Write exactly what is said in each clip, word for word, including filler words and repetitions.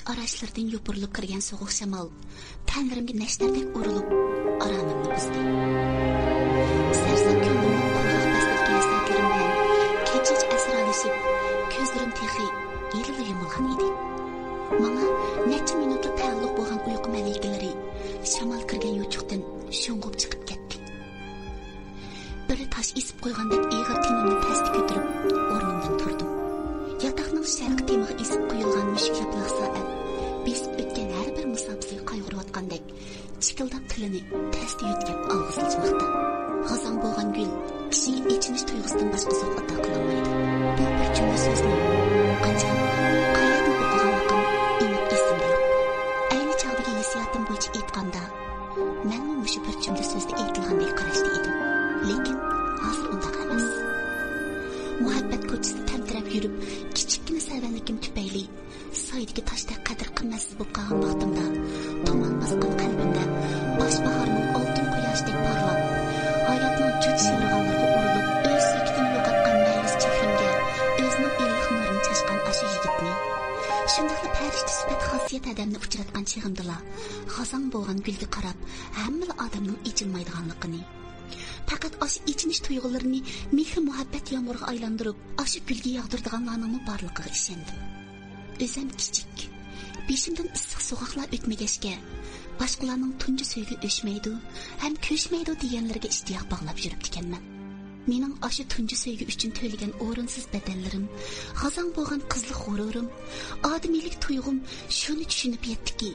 ئاراچلىرىدىن يوپۇرۇلۇپ كىرگەن سوغۇق شامال تەنلىرىمگە نەشتەردەك ئۇرۇلۇپ، ئارامىمنى بۇزدى. سەرسان كۆڭلۈمنىڭ قۇرغاق پەسلىدىكى ھەسرەتلىرىم بىلەن كېچىچە ئەسرالىشىپ، كۆزلىرىم تېخى ھېلىلا يۇمۇلغان ئىدى. ماڭا نەچچە مىنۇتلا تەئەللۇق بولغان ئۇيقۇ مەلىكىلىرى شامال كىرگەن يوچۇقتىن شۇڭغۇپ چىقىپ كەتتى. بىرى تاش ئېسىپ قويغاندەك ئېغىر تېنىمنى پەستە كۆتۈرۈپ، ئورنۇمدىن تۇردۇم. ياتاقنىڭ شەرقىي تېمىغا ئېسىپ قويۇلغان مۈشۈك ياپىلاق سائەت بېسىپ ئۆتكەن ھەر بىر مۇساپىسىگە قايغۇرۇۋاتقاندەك، چىكىلداپ تىلىنى پەستە يۆتكەپ ئالغا سىلجىماقتا. غازاڭ بولغان گۈل كىشىگە ئېچىنىش تۇيغۇسىدىن باشقا زوق ئاتا قىلالمايدۇ. بۇ بىر جۈملە سۆزنى قاچان، قەيەردىن ئوقۇغانلىقىم ئېنىق ئېسىمدە يوق. ئەينى چاغدىكى ھېسسىياتىم بويىچە ئېيتقاندا، مەنمۇ مۇشۇ بىر جۈملە سۆزدە ئېيتىلغاندەك قاراشتا ئىدىم. لېكىن ھازىر ئۇنداق ئەمەس. مۇھەببەت كوچىسىدا تەمتىرەپ يۈرۈپ، كىچىككىنە سەۋەنلىكىم تۈپەيلى سايدىكى تاشتەك قەدىر-قىممەتسىز بولۇپ قالغان ۋاقتىمدا، تۇمان باسقان قەلبىمدە باش باھارنىڭ ئالتۇن قۇياشىدەك پارلاپ، ھاياتنىڭ جۇت شىۋىرغانلىرىغا ئۇرۇلۇپ، ئۆز سۈرىتىنى يوقاتقان مەيۈس چېھرىمگە ئۆزىنىڭ ئىللىق نۇرىنى چاچقان ئاشۇ يىگىتنى، شۇنداقلا پەرىشتە سۈپەت خاسىيەت ئادەمنى ئۇچراتقان چېغىمدىلا، غازاڭ بولغان گۈلگە قاراپ، ھەممىلا ئادەمنىڭ ئېچىنمايدىغانلىقىنى، پەقەت ئاشۇ ئېچىنىش تۇيغۇلىرىنى مېھىر-مۇھەببەت يامغۇرىغا ئايلاندۇرۇپ، ئاشۇ گۈلگە ياغدۇرىدىغانلارنىڭمۇ بارلىقىغا ئىشەندىم. ئۆزۈم كىچىك، بېشىمدىن ئىسسىق سوغۇقلار ئۆتمىگەچكە، باشقىلارنىڭ تۇنجى سۆيگۈ ئۆچمەيدۇ ھەم كۆچمەيدۇ دېگەنلىرىگە ئىشتىياق باغلاپ يۈرۈپتىكەنمەن. مېنىڭ ئاشۇ تۇنجى سۆيگۈ ئۈچۈن تۆلىگەن ئورۇنسىز بەدەللىرىم، غازاڭ بولغان قىزلىق غۇرۇرۇم، ئادىمىيلىك تۇيغۇم شۇنى چۈشىنىپ يەتتىكى،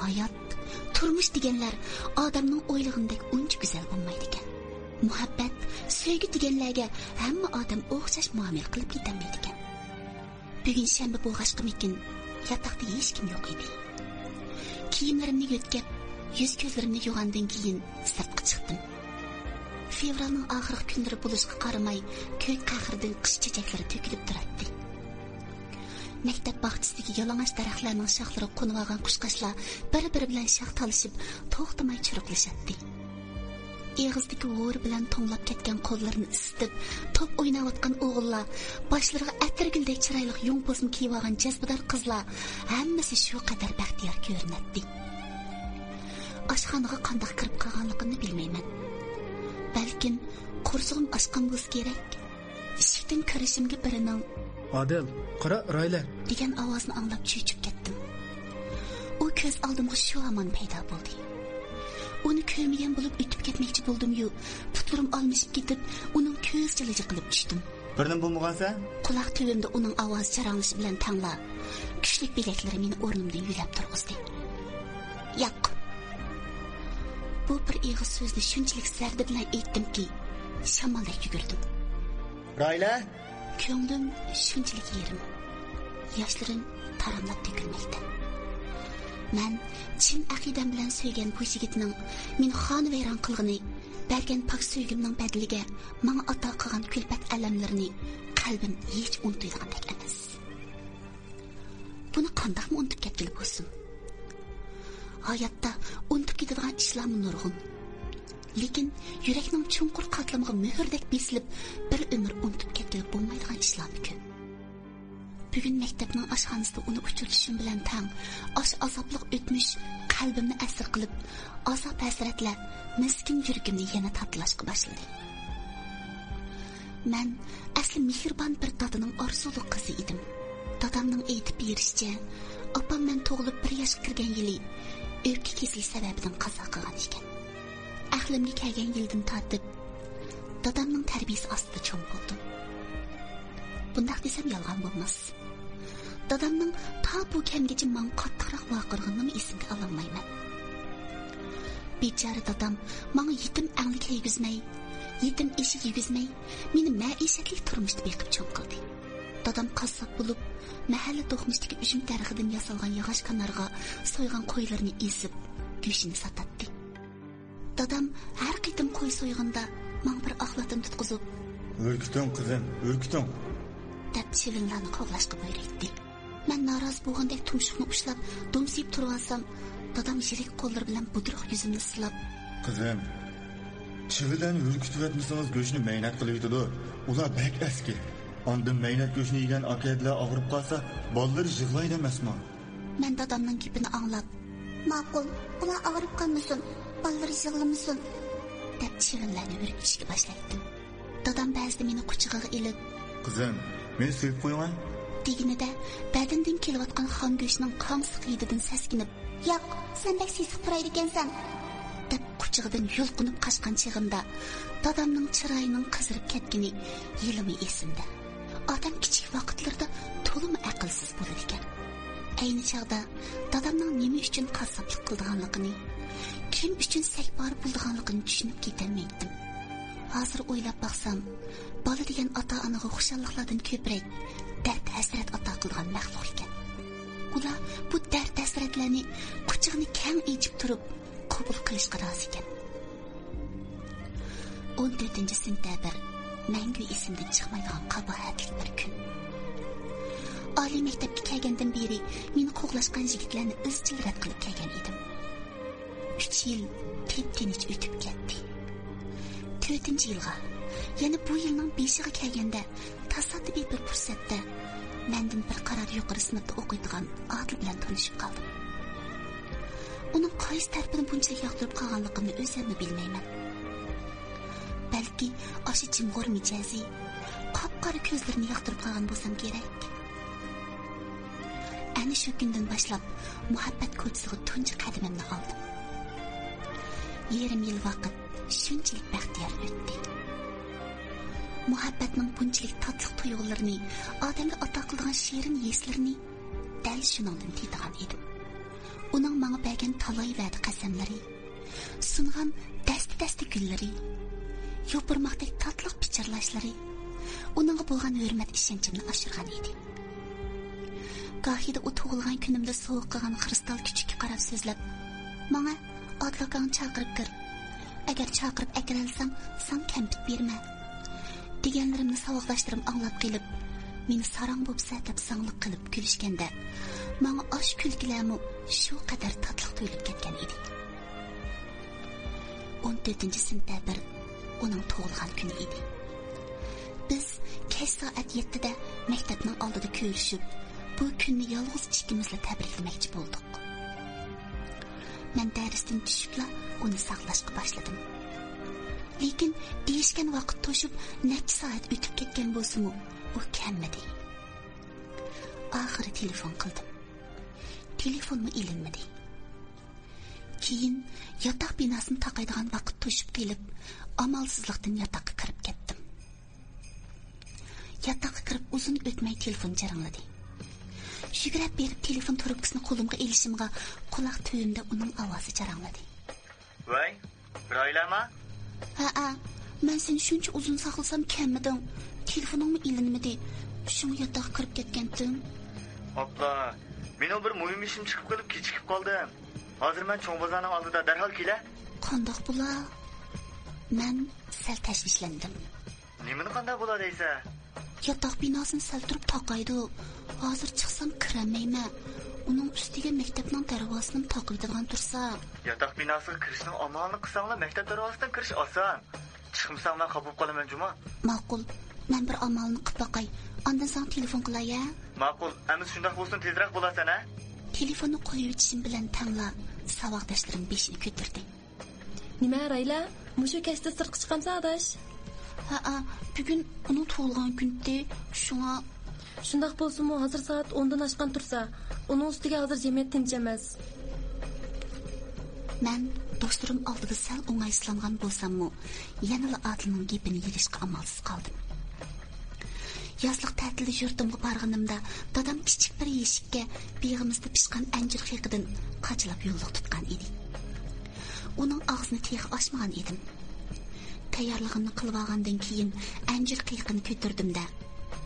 ھايات، تۇرمۇش دېگەنلەر ئادەمنىڭ ئويلىغىنىدەك ئۇنچە گۈزەل بولمايدىكەن. مۇھەببەت، سۆيگۈ دېگەنلەرگە ھەممە ئادەم ئوخشاش مۇئامىلە قىلىپ كېتەلمەيدىكەن. بۈگۈن شەنبە بولغاچقىمىكىن، ياتاقتا ھېچكىم يوق ئىدى. كىيىملىرىمنى يۆتكەپ، يۈز-كۆزلىرىمنى يۇغاندىن كېيىن سىرتقا چىقتىم. فېۋرالنىڭ ئاخىرقى كۈنلىرى بولۇشىغا قارىماي، كۆك قەھرىدىن قىش چېچەكلىرى تۆكۈلۈپ تۇراتتى. مەكتەپ باغچىسىدىكى يالىڭاچ دەرەخلەرنىڭ شاخلىرىغا قونۇۋالغان قۇشقاچلار بىر-بىرى بىلەن شاخ تالىشىپ، توختىماي چۇرۇقلىشاتتى. ئېغىزدىكى ھورى بىلەن توڭلاپ كەتكەن قوللىرىنى ئىسسىتىپ، توپ ئويناۋاتقان ئوغۇللار، باشلىرىغا ئەتىرگۈلدەك چىرايلىق يۇڭ پوسما كىيىۋالغان جەزبىدار قىزلار، ھەممىسى شۇ قەدەر بەختىيار كۆرۈنەتتى. ئاشخانىغا قانداق كىرىپ قالغانلىقىمنى بىلمەيمەن. بەلكىم قورسىقىم ئاچقان بولسا كېرەك. ئىشىكتىن كىرىشىمگە بىرىنىڭ «ئادىل، قارا، رايلە» دېگەن ئاۋازىنى ئاڭلاپ چۆچۈپ كەتتىم. ئۇ كۆز ئالدىمغا شۇ ھامان پەيدا بولدى. ئۇنى كۆرمىگەن بولۇپ ئۆتۈپ كەتمەكچى بولدۇميۇ، پۇتلىرىم ئالمىشىپ كېتىپ، ئۇنىڭ كۆز جىلى جىقىلىپ چۈشتۈم. «بىرنېمە بولمىغانسەن؟» قۇلاق تۈۋىمدە ئۇنىڭ ئاۋازى جاراڭلىشى بىلەن تەڭلا، كۈچلۈك بىلەكلىرى مېنى ئورنۇمدىن يۆلەپ تۇرغۇزدى. «ياق.» بۇ بىر ئېغىز سۆزنى شۇنچىلىك زەردە بىلەن ئېيتتىمكى، شامالدەك يۈگۈردۈم. «رايلە!» كۆڭلۈم شۇنچىلىك يېرىم. ياشلىرىم تاراملاپ تۆكۈلمەكتە. مەن چىن ئەقىدەم بىلەن سۆيگەن بۇ يىگىتنىڭ مېنى خانىۋەيران قىلغىنى، بەرگەن پاك سۆيگۈمنىڭ بەدىلىگە ماڭا ئاتا قىلغان كۈلپەت ئەلەملىرىنى قەلبىم ھېچ ئۇنتۇيدىغاندەك ئەمەس. بۇنى قانداقمۇ ئۇنتۇپ كەتكىلى بولسۇن؟ ھاياتتا ئۇنتۇپ كېتىدىغان ئىشلارمۇ نۇرغۇن. لېكىن يۈرەكنىڭ چوڭقۇر قاتلىمىغا مۆھۈردەك بېسىلىپ، بىر ئۆمۈر ئۇنتۇپ كەتكىلى بولمايدىغان ئىشلارمۇ كۆپ. بۈگۈن مەكتەپنىڭ ئاشخانىسىدا ئۇنى ئۇچرىتىشىم بىلەن تەڭ، ئاشۇ ئازابلىق ئۆتمۈش قەلبىمنى ئەسىر قىلىپ، ئازاب-ھەسرەتلەر مىسكىن يۈرىكىمنى يەنە تاتىلاشقا باشلىدى. مەن ئەسلى مېھرىبان بىر دادىنىڭ ئارزۇلۇق قىزى ئىدىم. دادامنىڭ ئېيتىپ بېرىشىچە، ئاپام مەن تۇغۇلۇپ بىر ياشقا كىرگەن يىلى ئۆپكە كېسىلى سەۋەبىدىن قازا قىلغان ئىكەن. ئەقلىمگە كەلگەن يىلدىن تارتىپ دادامنىڭ تەربىيىسى ئاستىدا چوڭ بولدۇم. بۇنداق دېسەم يالغان بولماس. دادامنىڭ تا بۇ كەمگىچە ماڭا قاتتىقراق ۋارقىرىغىنىنىمۇ ئېسىمگە ئالالمايمەن. بىچارە دادام ماڭا يېتىم ئەڭلىك يېگۈزمەي، يېتىم ئېشەك يېگۈزمەي، مېنى مەئىشەتلىك تۇرمۇشتا بېقىپ چوڭ قىلدى. دادام قاسساپ بولۇپ، مەھەللە دوقمۇشىدىكى ئۈجمە دەرىخىدىن ياسالغان ياغاچ كانارغا سويغان قويلىرىنى ئېسىپ، گۆشىنى ساتاتتى. دادام ھەر قېتىم قوي سويغىنىدا ماڭا بىر ئاخلاتنى تۇتقۇزۇپ، «ئۈركۈتۈڭ، قىزىم، ئۈركۈتۈڭ!» دەپ چىۋىنلارنى قوغلاشقا بۇيرۇيتتى. مەن نارازى بولغاندەك تۇمشۇقنى ئۇشلاپ، دومسىيىپ تۇرۇۋالسام، دادام يىرىك قوللىرى بىلەن بۇدرۇق يۈزۈمنى سىلاپ، «قىزىم، چىۋىلەرنى ئۈركۈتۈۋەتمىسىڭىز، گۆشنى مەينەت قىلىۋېتىدۇ. ئۇلار بەك ئەسكى. ئاندىن مەينەت گۆشنى يېگەن ئاكا-ھەدىلەر ئاغرىپ قالسا، بالىلىرى يىغلايدۇ ئەمەسمۇ؟» مەن دادامنىڭ گېپىنى ئاڭلاپ، «ماقۇل، ئۇلار ئاغرىپ قالمىسۇن، بالىلىرى يىغلىمىسۇن» دەپ چىۋىنلارنى ھۈركۈتۈشكە باشلايتتىم. دادام بەزىدە مېنى قۇچىقىغا ئېلىپ، «قىزىم، مېنى سۆيۈپ قويۇڭ-ە» دېگىنىدە، بەدىنىدىن كېلىۋاتقان خان گۆشىنىڭ قاڭسىق ھىدىدىن سەسكىنىپ، «ياق، سەن بەك سېسىق پۇرايدىكەنسەن» دەپ قۇچىقىدىن يۇلقۇنۇپ قاچقان چېغىمدا، دادامنىڭ چىرايىنىڭ قىزىرىپ كەتكىنى ھېلىمۇ ئېسىمدە. ئادەم كىچىك ۋاقىتلىرىدا تولىمۇ ئەقىلسىز بولىدىكەن. ئەينى چاغدا دادامنىڭ نېمە ئۈچۈن قاسساپلىق قىلىدىغانلىقىنى، كىم ئۈچۈن سەكبارى بولىدىغانلىقىنى چۈشىنىپ كېتەلمەيتتىم. ھازىر ئويلاپ باقسام، بالا دېگەن ئاتا-ئانىغا خۇشاللىقلاردىن كۆپرەك دەرد-ھەسرەت ئاتا قىلىدىغان مەخلۇق ئىكەن. ئۇلار بۇ دەرد-ھەسرەتلەرنى قۇچىقىنى كەڭ ئېچىپ تۇرۇپ قوبۇل قىلىشقا رازى ئىكەن. ئون تۆتىنچى سېنتەبىر، مەڭگۈ ئېسىمدىن چىقمايدىغان قاباھەتلىك بىر كۈن. ئالىي مەكتەپكە كەلگەندىن بېرى مېنى قوغلاشقان يىگىتلەرنى ئىزچىل رەت قىلىپ كەلگەن ئىدىم. ئۈچ يىل تىپ-تىنچ ئۆتۈپ كەتتى. تۆتىنچى يىلغا، يەنى بۇ يىلنىڭ بېشىغا كەلگەندە، تاسادىپىي بىر پۇرسەتتە مەندىن بىر قارار يۇقىرى سىنىپتا ئوقۇيدىغان ئادىل بىلەن تونۇشۇپ قالدىم. ئۇنىڭ قايسى تەرىپىنى بۇنچىلىك ياقتۇرۇپ قالغانلىقىمنى ئۆزۈممۇ بىلمەيمەن. بەلكى ئاشۇ جىمغۇر مىجەزى، قاپقارا كۆزلىرىنى ياقتۇرۇپ قالغان بولسام كېرەك. ئەنە شۇ كۈندىن باشلاپ مۇھەببەت كوچىسىغا تۇنجى قەدىمىمنى ئالدىم. يېرىم يىل ۋاقىت شۇنچىلىك بەختىيار ئۆتتى. مۇھەببەتنىڭ بۇنچىلىك تاتلىق تۇيغۇلىرىنى، ئادەمگە ئاتا قىلىدىغان شېرىن ھېسلىرىنى دەل شۇنىڭدىن تېتىغان ئىدىم. ئۇنىڭ ماڭا بەرگەن تالاي ۋەدە قەسەملىرى، سۇنغان دەستە-دەستە گۈللىرى، يوپۇرماقتەك تاتلىق پىچىرلاشلىرى ئۇنىڭغا بولغان ھۆرمەت ئىشەنچىمنى ئاشۇرغان ئىدى. گاھىدا ئۇ تۇغۇلغان كۈنۈمدە سوۋغا قىلغان خرۇستال كۈچۈككە قاراپ سۆزلەپ، «ماڭە، ئادىل ئاكاڭنى چاقىرىپ كىر. ئەگەر چاقىرىپ ئەكىرەلىسەڭ، ساڭا كەمپۈت بېرىمەن» دېگەنلىرىمنى ساۋاقداشلىرىم ئاڭلاپ قېلىپ، مېنى ساراڭ بوپسە دەپ زاڭلىق قىلىپ كۈلۈشكەندە، ماڭا ئاشۇ كۈلكىلەرمۇ شۇ قەدەر تاتلىق تۇيۇلۇپ كەتكەن ئىدى. ئون تۆتىنچى سېنتەبىر ئۇنىڭ تۇغۇلغان كۈنى ئىدى. بىز كەچ سائەت يەتتىدە مەكتەپنىڭ ئالدىدا كۆرۈشۈپ، بۇ كۈننى يالغۇز ئىككىمىزلا تەبرىكلىمەكچى بولدۇق. مەن دەرستىن چۈشۈپلا ئۇنى ساقلاشقا باشلىدىم. لېكىن دېيىشكەن ۋاقىت توشۇپ، نەچچە سائەت ئۆتۈپ كەتكەن بولسىمۇ، ئۇ كەلمىدى. ئاخىرى تېلېفون قىلدىم. تېلېفونمۇ ئېلىنمىدى. كېيىن ياتاق بىناسىنى تاقايدىغان ۋاقىت توشۇپ قېلىپ، ئامالسىزلىقتىن ياتاققا كىرىپ كەتتىم. ياتاققا كىرىپ ئۇزۇن ئۆتمەي تېلېفون جىرىڭلىدى. يۈگۈرۈپ بېرىپ تېلېفون تۇرۇپكىسىنى قولۇمغا ئېلىشىمغا، قۇلاق تۈۋىمدە ئۇنىڭ ئاۋازى جاراڭلىدى. ۋەي، راھىلەما؟ ھەئە، مەن سېنى شۇنچە ئۇزۇن ساقلىسام كەلمىدىڭ. تېلېفونۇڭمۇ ئېلىنمىدى. شۇڭا ياتاققا كىرىپ كەتكەنتىم. ئاپلا، مېنىڭ بىر مۇھىم ئىشىم چىقىپ قېلىپ كېچىكىپ قالدىم. ھازىر مەن چوڭ بازارنىڭ ئالدىدا، دەرھال كېلە. قانداق بولا؟ مەن سەل تەشۋىشلەندىم. نېمىنى قانداق بولا دەيسە؟ ياتاق بىناسىنى سەل تۇرۇپ تاقايدۇ. ھازىر چىقسام كىرەلمەيمەن. ئۇنىڭ ئۈستىگە مەكتەپنىڭ دەرۋازىسىنىمۇ تاقىۋېتىدىغان تۇرسا. ياتاق بىناسىغا كىرىشنىڭ ئامالىنى قىلساڭلا، مەكتەپ دەرۋازىسىدىن كىرىش ئاسان. چىقمىساڭ مەن خاپا بولۇپ قالىمەن جۇما. ماقۇل، مەن بىر ئامالنى قىلىپ باقاي. ئاندىن ساڭا تېلېفون قىلاي ھە؟ ماقۇل، ئەمىسە شۇنداق بولسۇن، تېزرەك بولارسەن ھە؟ تېلېفوننى قويۇۋېتىشىم بىلەن تەڭلا ساۋاقداشلىرىم بېشىنى كۆتۈردى. نېمە، رايلا؟ مۇشۇ كەچتە سىرتقا چىقامسەن، ئاداش؟ ھەئە، بۈگۈن ئۇنىڭ تۇغۇلغان كۈنىتى، شۇڭا. شۇنداق بولسىمۇ، ھازىر سائەت ئوندىن ئاشقان تۇرسا، ئۇنىڭ ئۈستىگە ھازىر جەمئىيەت تىنچ ئەمەس. مەن دوستلىرىم ئالدىدا سەل ئوڭايسىزلانغان بولساممۇ، يەنىلا ئادىلنىڭ گېپىنى يىغىشقا ئامالسىز قالدىم. يازلىق تەتىلدە يۇرتۇمغا بارغىنىمدا، دادام كىچىك بىر يېشىككە بېغىمىزدا پىشقان ئەنجۈر قېيىقىدىن قاچىلاپ يوللۇق تۇتقان ئىدى. ئۇنىڭ ئاغزىنى تېخى ئاچمىغان ئىدىم. تەييارلىقىمنى قىلىۋالغاندىن كېيىن، ئەنجۈر قېيىقىنى كۆتۈردۈم-دە،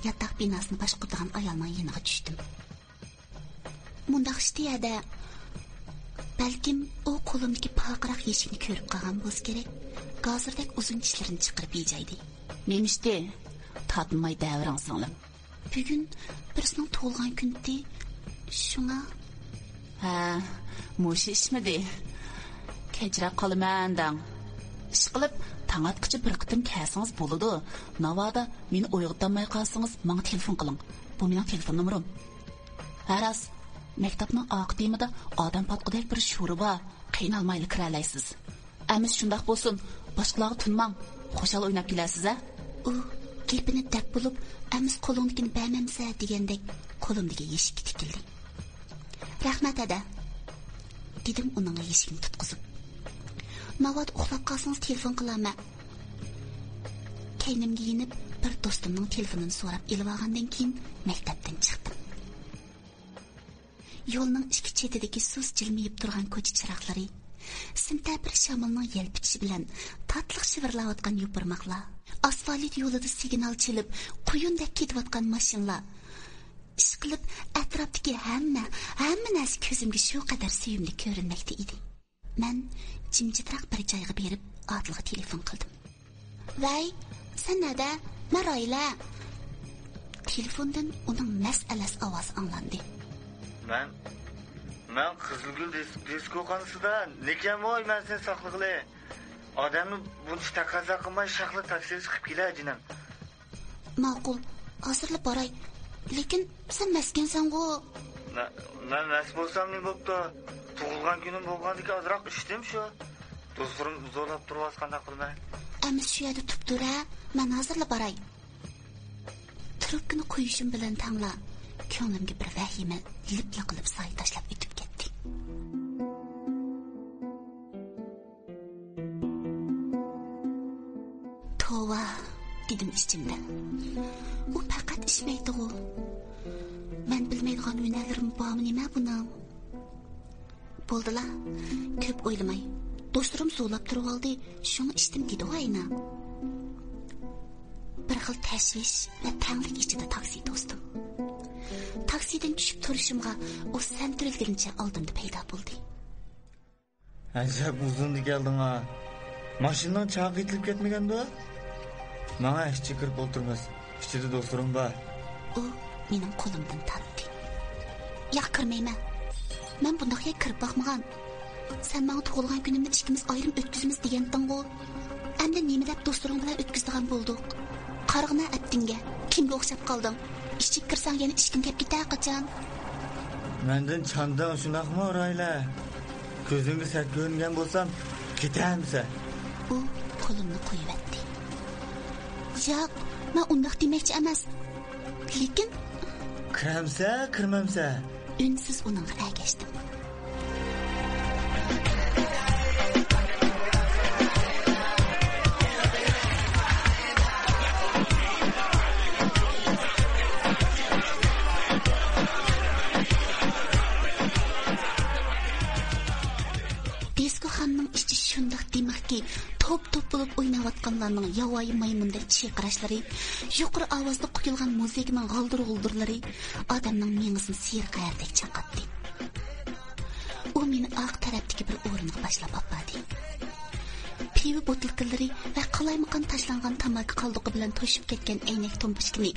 ياتاق بىناسىنى باشقۇرىدىغان ئايالنىڭ يېنىغا چۈشتۈم. مۇنداق ئىشتى ھەدە. بەلكىم ئۇ قولۇمدىكى پارقىراق يېشىكنى كۆرۈپ قالغان بولسا كېرەك، گازىردەك ئۇزۇن چىشلىرىنى چىقىرىپ ھىجايدى. نېمە ئىشتى؟ تاتماي دەۋرىڭ سىڭلىم. بۈگۈن بىرسىنىڭ تۇغۇلغان كۈنىتى، شۇڭا. ھە، مۇشۇ ئىشمىدى؟ كەچرەك قالىمەن دەڭ. ئىشقىلىپ، تاڭ ئاتقىچە بىر قېتىم كەلسىڭىز بولىدۇ. ناۋادا مېنى ئويغىتالماي قالسىڭىز، ماڭا تېلېفون قىلىڭ. بۇ مېنىڭ تېلېفون نومۇرۇم. ھە، راست. مەكتەپنىڭ ئارقا تېمىدا ئادەم پاتقۇدەك بىر شورا بار. قىينالمايلا كىرەلەيسىز. ئەمىسە شۇنداق بولسۇن، باشقىلارغا تۇنماڭ. خۇشال ئويناپ كېلەرسىز ھە. ئۇ گېپىنى دەپ بولۇپ، ئەمىسە قولۇڭدىكىنى بەرمەمسە دېگەندەك قولۇمدىكى يەشىككە تىكىلدى. رەھمەت ھەدە، دېدىم ئۇنىڭغا يەشىكنى تۇتقۇزۇپ. ناۋادا ئۇخلاپ قالسىڭىز تېلېفون قىلارمەن. كەينىمگە يېنىپ، بىر دوستۇمنىڭ تېلېفونىنى سوراپ ئېلىۋالغاندىن كېيىن مەكتەپتىن چىقتىم. يولنىڭ ئىككى چېتىدىكى سۇس جىلمىيىپ تۇرغان كوچا چىراغلىرى، سىمتەبىر شامالنىڭ يەلپۈتۈشى بىلەن تاتلىق شىۋىرلاۋاتقان يوپۇرماقلار، ئاسفالت يولىدا سىگنال چېلىپ، قۇيۇندەك كېتىۋاتقان ماشىنىلار، ئىشقىلىپ، ئەتراپتىكى ھەممە، ھەممە نەرسە كۆزۈمگە شۇ قەدەر سۆيۈملۈك كۆرۈنمەكتە ئىدى. مەن جىمجىتراق بىر جايغا بېرىپ، ئادىلغا تېلېفون قىلدىم. ۋەي، سەن نەدە؟ مەن رايلە. تېلېفوندىن ئۇنىڭ مەس-ئەلەس ئاۋازى ئاڭلاندى. مەن، مەن قىزىلگۈل دىس-، دىسكوخانىسىدا. نېكەم ۋاي، مەن سېنى ساقلىغىلى. ئادەمنى بۇنچە تەقەززا قىلماي، شاخلا تاكسىغا چىقىپ كېلە، جېنىم. ماقۇل، ھازىرلا باراي. لېكىن سەن مەسكەنسەنغۇ؟ مە-، مەن مەس بولسام نېمە بوپتۇ؟ تۇغۇلغان كۈنۈم بولغاندىكىن ئازراق ئىچتىم شۇ. دوستلىرىم زورلاپ تۇرۇۋالسا قانداق قىلىمەن؟ ئەمىسە شۇ يەردە تۇرۇپ تۇر ھە، مەن ھازىرلا باراي. تروپكىنى قويۇشۇم بىلەن تەڭلا كۆڭلۈمگە بىر ۋەھىمە لىپلا قىلىپ سايە تاشلاپ ئۆتۈپ كەتتى. توۋا، دېدىم ئىچىمدە. ئۇ پەقەت ئىچمەيدىغۇ؟ مەن بىلمەيدىغان ھۈنەرلىرىم بارمۇ نېمە بۇنىڭ؟ بولدىلا، كۆپ ئويلىماي. دوستلىرىم زورلاپ تۇرۇۋالدى، شۇڭا ئىچتىم، دېدىغۇ ئەينە. بىر خىل تەشۋىش ۋە تەڭلىك ئىچىدە تاكسى توستۇم. تاكسىدىن چۈشۈپ تۇرۇشۇمغا ئۇ سەن تۈرۈلگىنىچە ئالدىمدا پەيدا بولدى. ئەجەب ئۇزۇندا كەلدىڭ ھە. ماشىنىنىڭ چاقى ئېتىلىپ كەتمىگەندۇ؟ ماڭا ئىچىگە كىرىپ ئولتۇرمىسا، ئىچىدە دوستلىرىم بار. ئۇ مېنىڭ قولۇمدىن تارتتى. ياق، كىرمەيمەن. مەن بۇنداق يەرگە كىرىپ باقمىغان. سەن ماڭا تۇغۇلغان كۈنۈمنى ئىككىمىز ئايرىم ئۆتكۈزىمىز دېگەنتىڭغۇ؟ ئەمدى نېمە دەپ دوستلىرىڭ بىلەن ئۆتكۈزىدىغان بولدۇق؟ قارىغىنا ئەپتىڭگە، كىمگە ئوخشاپ قالدىڭ؟ ئىچىگە كىرسەڭ يەنە ئىچكۈڭ كەپ كېتەر قاچان. مەندىن چاندىڭ شۇنداقمۇ، رايلە؟ كۆزۈڭگە سەت كۆرۈنگەن بولسام، كېتەمسەن؟ ئۇ قولۇمنى قويۇۋەتتى. ياق، مەن ئۇنداق دېمەكچى ئەمەس. لېكىن كىرەمسە، كىرمەمسە؟ ئۈنسىز ئۇنىڭغا ئەگەشتىم. دىسكوخانىنىڭ ئىچى شۇنداق دىمىقكى، توپ-توپ بولۇپ ئويناۋاتقانلارنىڭ ياۋايى مايمۇندەك چىرقىراشلىرى، يۇقىرى ئاۋازدا قويۇلغان مۇزىكىنىڭ غالدۇر-غۇلدۇرلىرى ئادەمنىڭ مېڭىسىنى سېرىق ھەرىدەك چاقاتتى. ئۇ مېنى ئارقا تەرەپتىكى بىر ئورۇنغا باشلاپ ئاپاردى. پىۋا بوتۇلكىلىرى ۋە قالايمىقان تاشلانغان تاماكا قالدۇقى بىلەن توشۇپ كەتكەن ئەينەك تۇمپۇچكىنى،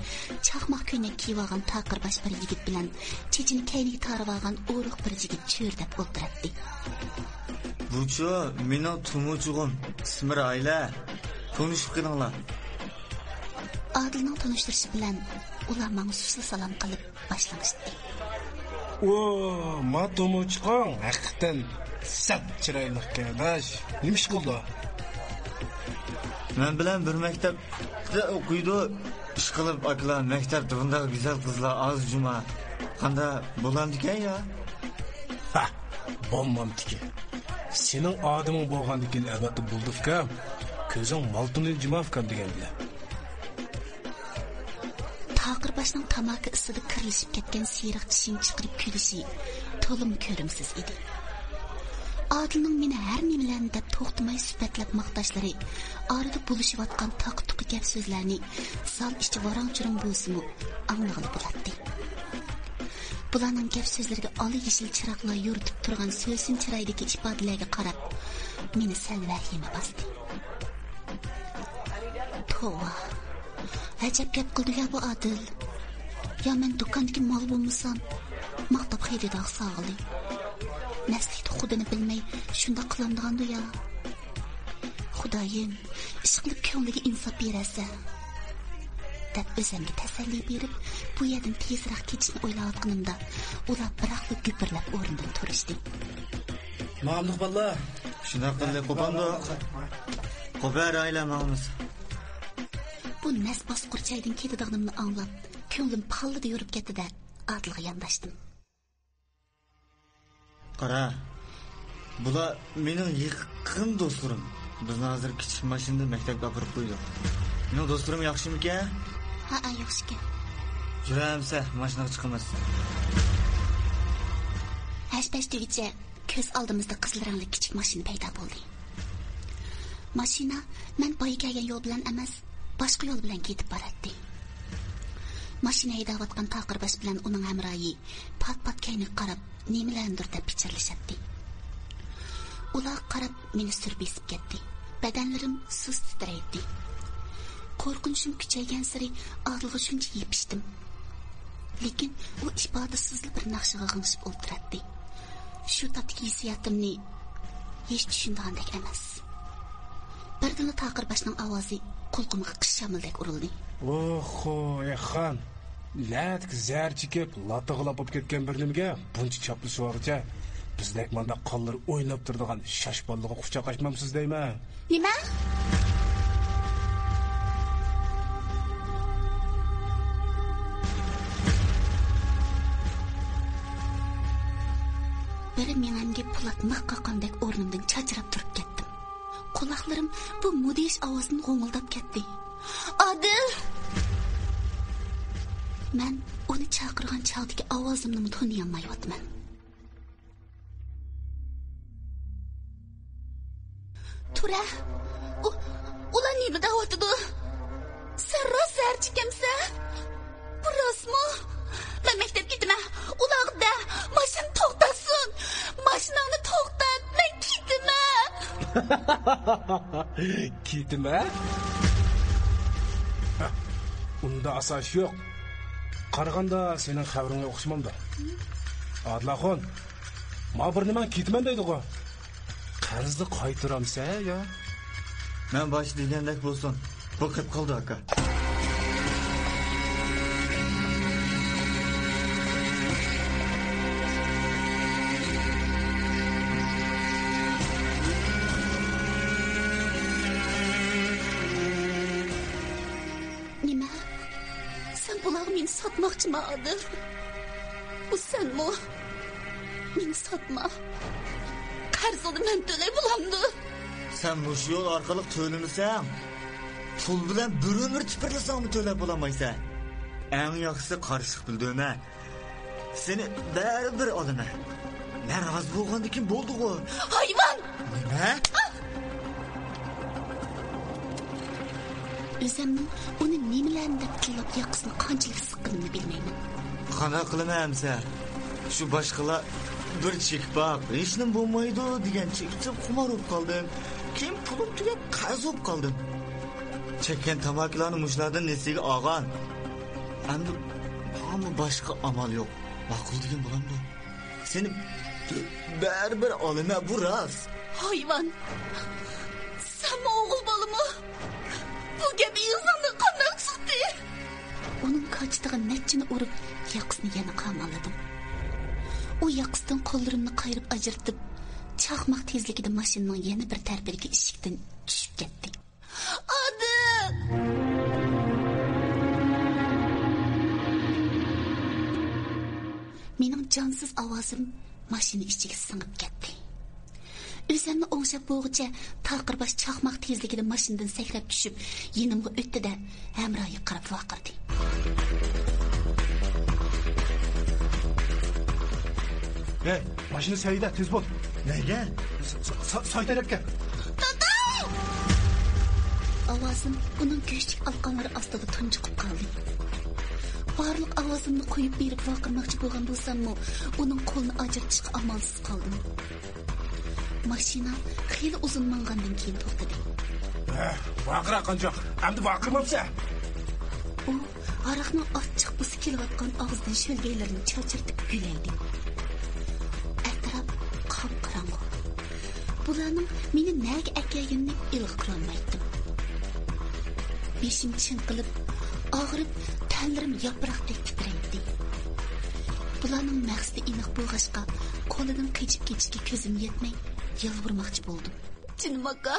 چاقماق كۆينەك كىيىۋالغان تاقىر باش بىر يىگىت بىلەن چېچىنى كەينىگە تارىۋالغان ئورۇق بىر يىگىت چۆرىدەپ ئولتۇراتتى. بۇچۇ مېنىڭ تۇمۇچۇغۇم، ئىسمى رايلە. تونۇشۇپ قېلىڭلار. ئادىلنىڭ تونۇشتۇرۇشى بىلەن ئۇلار ماڭا سۇسلا سالام قىلىپ باشلىنىشتى. ئۇ، ما تۇمۇچۇقۇڭ ھەقىقەتەن سەت چىرايلىقكەن ئاداش. نېمە ئىش قىلىدۇ؟ مەن بىلەن بىر مەكتەپتە ئوقۇيدۇ. ئىشقىلىپ ئاكىلار، مەكتەپتە بۇنداق گۈزەل قىزلار ئاز جۇما. قاندا بولامدىكەن يا؟ ھە، بولمامتىكى. سېنىڭ ئادىمىڭ بولغاندىكىن ئەلۋەتتە بولىدۇ ئۇكام. كۆزۈڭ مالتىنى جۇما ئۇكام دېگەن بىلەن. تاقىر باشنىڭ تاماكا ئىسىدا كىرلىشىپ كەتكەن سېرىق چىشىنى چىقىرىپ كۈلۈشى تولىمۇ كۆرۈمسىز ئىدى. ئادىلنىڭ مېنى ھەر نېمىلەرنى دەپ توختىماي سۈپەتلەپ ماختاشلىرى، ئارىدا بولۇشۇۋاتقان تاقا-تۇقا گەپ-سۆزلەرنى زال ئىچى ۋاراڭ-چۇرۇڭ بولسىمۇ ئاڭلىغىلى بولاتتى. بۇلارنىڭ گەپ-سۆزلىرىگە ئالا يېشىل چىراغلار يورۇتۇپ تۇرغان سۆسۈن چىرايدىكى ئىپادىلەرگە قاراپ، مېنى سەل ۋەھىمە باستى. توۋا، ئەجەب گەپ قىلدى يا بۇ ئادىل. يا مەن دۇكاندىكى مال بولمىسام، ماختاپ خېرىدارغا سالغىلى. مەستلىكتە خۇدىنى بىلمەي شۇنداق قىلامدىغاندۇ يا. خۇدايىم، ئىشقىلىپ كۆڭلىگە ئىنساپ بېرەسەن. دەپ ئۆزۈمگە تەسەللى بېرىپ، بۇ يەردىن تېزرەك كېتىشنى ئويلاۋاتقىنىمدا، ئۇلار بىراقلا گۈپۈرلەپ ئورنىدىن تۇرۇشتى. ماڭامدۇق بالىلار؟ شۇنداق قىلدى، قوپامدۇق. قوپە، رايلا ماڭىمىز. بۇ نەس باسقۇر جايدىن كېتىدىغىنىمنى ئاڭلاپ، كۆڭلۈم پاللىدا يورۇپ كەتتى-دە، ئادىلغا يانداشتىم. قارا، بۇلار مېنىڭ يېقىن دوستلىرىم. بىزنى ھازىر كىچىك ماشىنىدا مەكتەپكە ئاپىرىپ قويىدۇ. مېنىڭ دوستلىرىم ياخشىمىكەن؟ ھەئە، ياخشىكەن. يۈرەمسە، ماشىنىغا چىقىمىز. ھەش-پەش دېگۈچە كۆز ئالدىمىزدا قىزىل رەڭلىك كىچىك ماشىنا پەيدا بولدى. ماشىنا مەن بايا كەلگەن يول بىلەن ئەمەس، باشقا يول بىلەن كېتىپ باراتتى. ماشىنا ھەيدەۋاتقان تاقىر باش بىلەن ئۇنىڭ ھەمراھى پات-پات كەينىگە قاراپ، نېمىلەرنىدۇر دەپ پىچىرلىشاتتى. ئۇلارغا قاراپ مېنى سۈر بېسىپ كەتتى. بەدەنلىرىم سۇس تىترەيتتى. قورقۇنچۇم كۈچەيگەنسېرى ئادىلغا شۇنچە يېپىشتىم. لېكىن ئۇ ئىپادىسىزلا بىر ناخشىغا غىڭشىپ ئولتۇراتتى. شۇ تاپتىكى ھېسسىياتىمنى ھېچ چۈشىنىدىغاندەك ئەمەس. بىردىنلا تاقىر باشنىڭ ئاۋازى قۇلىقىمغا قىش شامىلىدەك ئۇرۇلدى. ئوخو، ئېخان! نەدىكى زەھەر چېكىپ، لاتىغا لاپ بولۇپ كەتكەن بىر نېمىگە بۇنچە چاپلىشىۋالغۇچە، بىزدەك مانداق قانلىرى ئويناپ تۇرىدىغان شاش بالىلىققا قۇچاق ئاچمامسىز دەيمەن. نېمە؟ بىر مېڭەمگە پولات مىخ قاققاندەك ئورنۇمدىن چاچراپ تۇرۇپ كەتتىم. قۇلاقلىرىم بۇ مۇدھىش ئاۋازدىن غوڭۇلداپ كەتتى. ئادىل! مەن ئۇنى چاقىرغان چاغدىكى ئاۋازىمنىمۇ تونۇيالمايۋاتىمەن. تۇرە! ئۇ، ئۇلار نېمە دەۋاتىدۇ؟ سەن راست زەھەر چېكەمسەن؟ بۇ راستمۇ؟ مەن مەكتەپكە كېتىمەن. ئۇلارغا دە، ماشىنا توختاتسۇن. ماشىناڭنى توختات، مەن كېتىمەن. كېتىمەن؟ ھە، ئۇندا ئاساس يوق. قارىغاندا سېنىڭ خەۋىرىڭگە ئوخشىمامدۇ؟ ئادىل ئاخۇن، ما بىر نېمەڭ كېتىمەن دەيدىغۇ. قەرزنى قايتۇرامسەن يا؟ مەن باشتا دېگەندەك بولسۇن. بۇ قېپ قالدى، ئاكا. نېمە؟ سەن بۇلارغا مېنى ساتماقچىما، ئادىل؟ بۇ سەنمۇ؟ مېنى ساتما. قەرزىڭنى مەن تۆلەي بولامدۇ؟ سەن مۇشۇ يول ئارقىلىق تۆلىمىسەڭ، پۇل بىلەن بىر ئۆمۈر تىپىرلىساڭمۇ تۆلەپ بولالمايسەن. ئەڭ ياخشىسى قارشىلىق بىلدۈرمە. سېنى بەرىبىر ئالىمەن. مەن رازى بولغاندىكىن بولدىغۇ. ھايۋان! نېمە؟ ئۆزۈمنىڭ ئۇنى نېمىلەرنى دەپ تىللاپ ياقىسىنى قانچىلىك سىققىنىمنى بىلمەيمەن. قانداق قىلىمەن ئەمسە؟ شۇ باشقىلار بىر چېكىپ باق، ھېچنېمە بولمايدۇ دېگەن چېكىپ چېكىپ خۇمار بولۇپ قالدىم. كېيىن پۇلۇم تۈگەپ قەرز بولۇپ قالدىم. چەككەن تاماكىلارنى مۇشۇلاردىن نېسىگە ئالغان. ئەمدى ماڭىمۇ باشقا ئامال يوق. ماقۇل دېگىن بولامدۇ؟ سېنى بەرىبىر ئالىمەن، بۇ راست. ھايۋان! سەنمۇ ئوغۇل بالىمۇ؟ بۇ گەپ ئېغىزىڭدىن قانداق چىقتى؟ ئۇنىڭ كاچىتىغا نەچچىنى ئۇرۇپ، ياقىسىنى يەنە قاماللىدىم. ئۇ ياقىسىدىن قوللىرىمنى قايرىپ ئاجرىتىپ، چاقماق تېزلىكىدە ماشىنىنىڭ يەنە بىر تەرىپىدىكى ئىشىكتىن چۈشۈپ كەتتى. ئادىل! مېنىڭ جانسىز ئاۋازىم ماشىنا ئىچىگە سىڭىپ كەتتى. ئۆزۈمنى ئوڭشاپ بولغۇچە تاقىر باش چاقماق تېزلىكىدە ماشىنىدىن سەكرەپ چۈشۈپ، يېنىمغا ئۆتتى-دە، ھەمراھىغا قاراپ ۋارقىرىدى. ھەي، ماشىنا سەيدە، تېز بول. نەگە؟ س-، س-، س-، ساي تەرەپكە. دادا! ئاۋازىم ئۇنىڭ گۆشتىك ئالىقانلىرى ئاستىدا تۇنجۇقۇپ قالدى. بارلىق ئاۋازىمنى قويۇپ بېرىپ ۋارقىرىماقچى بولغان بولساممۇ، ئۇنىڭ قولىنى ئاجرىتىشقا ئامالسىز قالدىم. ماشىنا خېلى ئۇزۇن ماڭغاندىن كېيىن توختىدى. ھە، ۋارقىرا قانچاق، ئەمدى ۋارقىرىمامسەن؟ ئۇ ھاراقنىڭ ئاچچىق بۇسى كېلىۋاتقان ئاغزىدىن شۆلگەيلىرىنى چاچرىتىپ گۈلەيدى. ئەتراپ قاپقاراڭغۇ. بۇلارنىڭ مېنى نەگە ئەكەلگىنىنى ئىلغا قىلالمايتتىم. بېشىم چىڭقىلىپ، ئاغرىپ، تەنلىرىم ياپراقتەك تىترەيتتى. بۇلارنىڭ مەقسىتى ئېنىق بولغاچقا، قولىدىن قېچىپ كېتىشكە كۆزۈم يەتمەي، يالۋۇرماقچى بولدۇم. جېنىم ئاكا،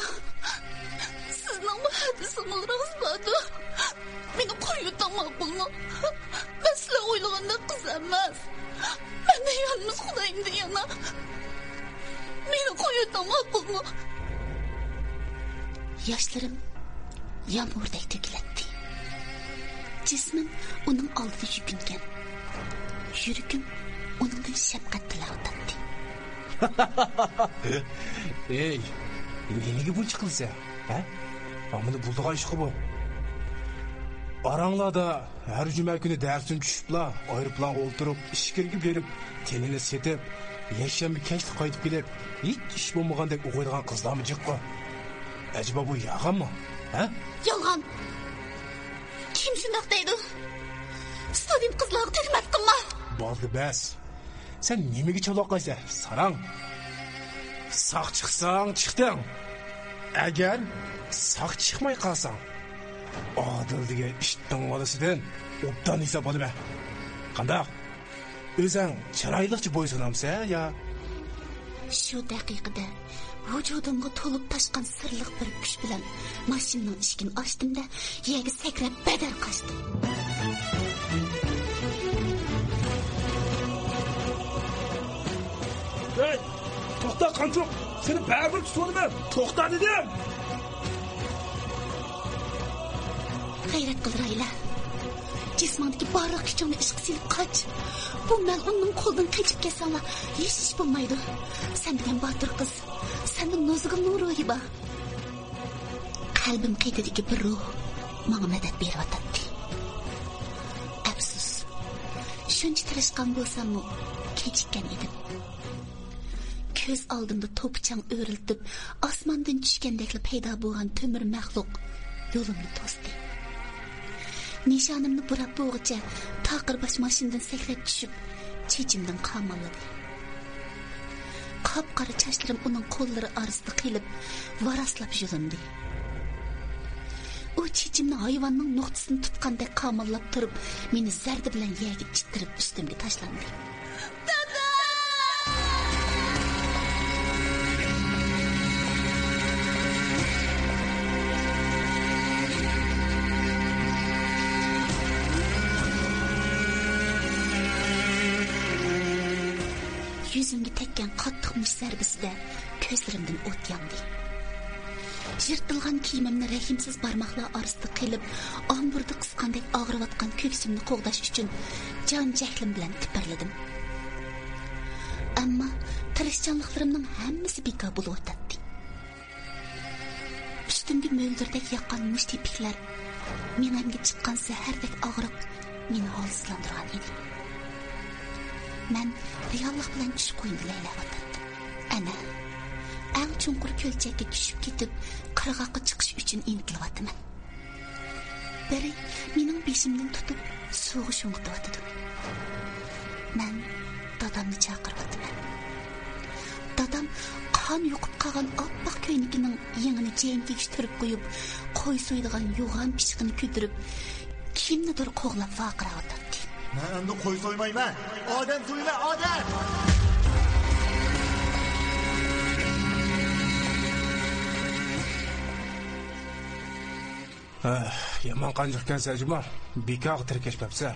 سىزنىڭمۇ ھەددى سىنىلىرىڭىز باردۇ. مېنى قويۇۋېتىڭ ماقۇلمۇ؟ مەن سىلەر ئويلىغاندەك قىز ئەمەس. مەندىن يالمىز خۇدايىمدىن يانا. مېنى قويۇۋېتىڭ ماقۇلمۇ؟ ياشلىرىم يامغۇردەك تۆكۈلەتتى. جىسمىم ئۇنىڭ ئالدىدا يۈكۈنگەن. يۈرىكىم ئۇنىڭدىن شەپقەت تىلەۋاتاتتى. ئەي، نېمىگە بۇنچە قىلىسەن، ھە؟ مانا بولىدىغان ئىشقۇ بۇ. ئاراڭلاردا ھەر جۈمە كۈنى دەرستىن چۈشۈپلا، ئايروپىلانغا ئولتۇرۇپ، ئىچكىرىگە بېرىپ، تېنىنى سېتىپ، يەكشەنبە كەچلىك قايتىپ كېلىپ، ھېچ ئىش بولمىغاندەك ئوقۇيدىغان قىزلارمۇ جىققۇ. ئەجەبا بۇ يالغانمۇ؟ ھە؟ يالغان! كىم شۇنداق دەيدۇ؟ ستۇدېنت قىزلارغا تۆھمەت قىلما! بولدى، بەس. سەن نېمىگە چالاقلايسەن، ساراڭ؟ ساق چىقساڭ چىقتىڭ. ئەگەر ساق چىقماي قالساڭ، ئادىل دېگەن ئىتنىڭ بالىسىدىن ئوبدان ھېساب ئالىمەن. قانداق؟ ئۆزۈڭ چىرايلىقچە بويسۇنامسەن يا؟ شۇ دەقىقىدە ۋۇجۇدۇمغا تولۇپ تاشقان سىرلىق بىر كۈچ بىلەن ماشىنىنىڭ ئىشىكىنى ئاچتىم-دە، يەرگە سەكرەپ بەدەر قاچتىم. ھەي، توختا، قانچۇق! سېنى بەرىبىر تۇتۇۋالىمەن! توختا دېدىم! غەيرەت قىل، رايلا. جىسمىڭدىكى بارلىق كۈچۈڭنى ئىشقا سېلىپ قاچ. بۇ مەلئۇننىڭ قولىدىن قېچىپ كەتسەڭلا، ھېچ ئىش بولمايدۇ. سەن دېگەن باتۇر قىز. سەندە نۇزۇگۇمنىڭ روھى بار. قەلبىم قېتىدىكى بىر روھ ماڭا مەدەت بېرىۋاتاتتى. ئەپسۇس، شۇنچە تىرىشقان بولساممۇ، كېچىككەن ئىدىم. كۆز ئالدىمدا توپا-چاڭ ئۆرۈلتۈپ، ئاسماندىن چۈشكەندەكلا پەيدا بولغان تۆمۈر مەخلۇق يولۇمنى توستى. نىشانىمنى بۇراپ بولغۇچە، تاقىر باش ماشىنىدىن سەكرەپ چۈشۈپ، چېچىمدىن قاماللىدى. قاپقارا چاچلىرىم ئۇنىڭ قوللىرى ئارىسىدا قېلىپ، ۋاراسلاپ يۇلۇندى. ئۇ چېچىمنى ھايۋاننىڭ نوختىسىنى تۇتقاندەك قاماللاپ تۇرۇپ، مېنى زەردە بىلەن يەرگە ئىتتىرىپ، ئۈستۈمگە تاشلاندى. دادا! يۈزۈمگە تەگكەن قاتتىق مۇشت زەربىسىدە كۆزلىرىمدىن ئوت ياندى. يىرتىلغان كىيىمىمنى رەھىمسىز بارماقلار ئارىسىدا قىلىپ، ئامبۇردا قىسقاندەك ئاغرىۋاتقان كۆكسۈمنى قوغداش ئۈچۈن جان جەھلىم بىلەن تىپىرلىدىم. ئەمما تىرىشچانلىقلىرىمنىڭ ھەممىسى بىكار بولۇۋاتاتتى. ئۈستۈمگە مۆلدۈردەك ياغقان مۇشت يېپىكلەر، مېڭەمگە چىققان زەھەردەك ئاغرىق مېنى ھالسىزلاندۇرغان ئىدى. مەن رېئاللىق بىلەن چۈش قوينىدا لەيلەۋاتاتتىم. ئەنە، ئەڭ چوڭقۇر كۆلچەككە چۈشۈپ كېتىپ، قىرغاققا چىقىش ئۈچۈن ئىنتىلىۋاتىمەن. بىرى مېنىڭ بېشىمدىن تۇتۇپ، سۇغا شۇڭغۇتۇۋاتىدۇ. مەن دادامنى چاقىرىۋاتىمەن. دادام قان يۇقۇپ قالغان ئاپئاق كۆينىكىنىڭ يېڭىنى جەينىكىگە تۈرۈپ قويۇپ، قوي سويىدىغان يوغان پىچىقىنى كۆتۈرۈپ، كىمنىدۇر قوغلاپ ۋارقىراۋاتاتتى. مەن ئەمدى قوي سويمايمەن. ئادەم سويىمەن، ئادەم! ھە، يامان قانجىق ئىكەنسەن، جۇمۇ. بىكارغا تىركەشمەپسەن.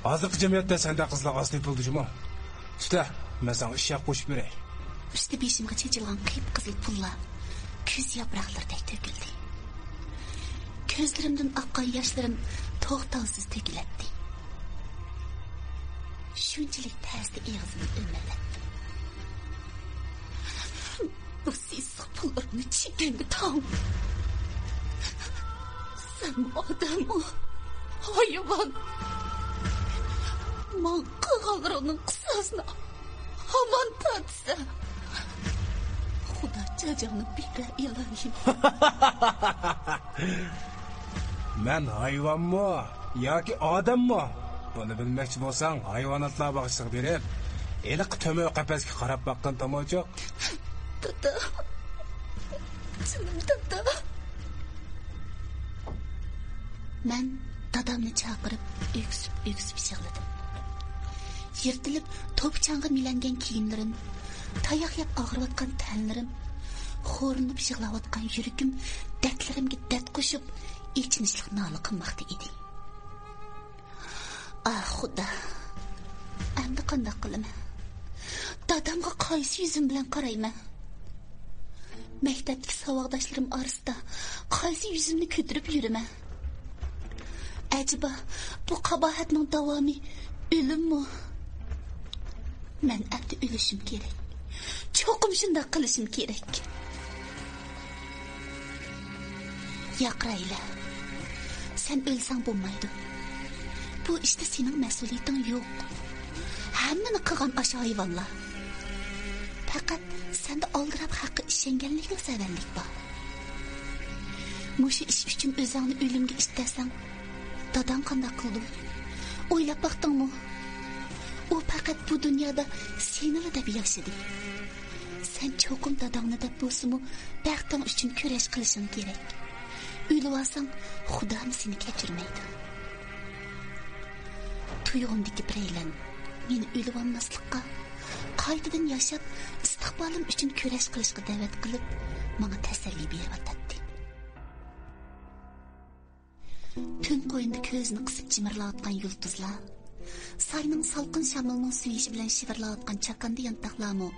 ھازىرقى جەمئىيەتتە سەندەك قىزلار ئاز تېپىلىدۇ، جۇمۇ. تۈتە، مەن ساڭا ئىش ھەققى قوشۇپ بېرەي. ئۈستى بېشىمغا چېچىلغان قىپقىزىل پۇللار كۈز ياپراقلىرىدەك تۆكۈلدى. كۆزلىرىمدىن ئاققان ياشلىرىم توختاۋسىز تۆكۈلەتتى. شۇنچىلىك تەستە ئېغىزىمنى ئۆمۈرلەتتىم. بۇ سېسىق پۇللىرىمنى چېكەڭگە تاڭ. سەن ئادەممۇ، ھايۋان. ماڭا قىلغانلىرىڭنىڭ قىساسىنى ھامان تارتىسەن. خۇدا جاجاڭنى بېرە، ئىلاھىم. مەن ھايۋانمۇ ياكى ئادەممۇ؟ بۇنى بىلمەكچى بولساڭ، ھايۋاناتلار باغچىسىغا بېرىپ، ھېلىقى تۆمۈر قەپەسكە قاراپ باققىن، تاماچۇق. دادا. جېنىم دادا. مەن دادامنى چاقىرىپ، ئۆكسۈپ-ئۆكسۈپ يىغلىدىم. يىرتىلىپ، توپا-چاڭغا مىلەنگەن كىيىملىرىم، تاياق يەپ ئاغرىۋاتقان تەنلىرىم، خورلىنىپ يىغلاۋاتقان يۈرىكىم دەردلىرىمگە دەرد قوشۇپ، ئېچىنىشلىق نالە قىلماقتا ئىدى. ئاھ، خۇدا، ئەمدى قانداق قىلىمەن؟ دادامغا قايسى يۈزۈم بىلەن قارايمەن؟ مەكتەپتىكى ساۋاقداشلىرىم ئارىسىدا قايسى يۈزۈمنى كۆتۈرۈپ يۈرىمەن؟ ئەجەبا، بۇ قاباھەتنىڭ داۋامى ئۆلۈممۇ؟ مەن ئەمدى ئۆلۈشۈم كېرەك. چوقۇم شۇنداق قىلىشىم كېرەك. ياق، رايلە. سەن ئۆلسەڭ بولمايدۇ. بۇ ئىشتا سېنىڭ مەسئۇلىيىتىڭ يوق. ھەممىنى قىلغان ئاشۇ ھايۋانلار. پەقەت سەندە ئالدىراپ ھەققە ئىشەنگەنلىكلا سەۋەنلىك بار. مۇشۇ ئىش ئۈچۈن ئۆزۈڭنى ئۆلۈمگە ئىتتەرسەڭ، داداڭ قانداق قىلىدۇ؟ ئويلاپ باقتىڭمۇ؟ ئۇ پەقەت بۇ دۇنيادا سېنىلا دەپ ياشىدى. سەن چوقۇم داداڭنى دەپ بولسىمۇ، بەختىڭ ئۈچۈن كۈرەش قىلىشىڭ كېرەك. ئۆلۈۋالساڭ، خۇدامۇ سېنى كەچۈرمەيدۇ. تۇيغۇمدىكى بىرەيلەن مېنى ئۆلۈۋالماسلىققا، قايتىدىن ياشاپ، ئىستىقبالىم ئۈچۈن كۈرەش قىلىشقا دەۋەت قىلىپ، ماڭا تەسەللى بېرىۋاتاتتى. تۈن قوينىدا كۆزىنى قىسىپ جىمىرلاۋاتقان يۇلتۇزلار، ساينىڭ سالقىن شامىلىنىڭ سۆيۈشى بىلەن شىۋىرلاۋاتقان چاكاندا يانتاقلارمۇ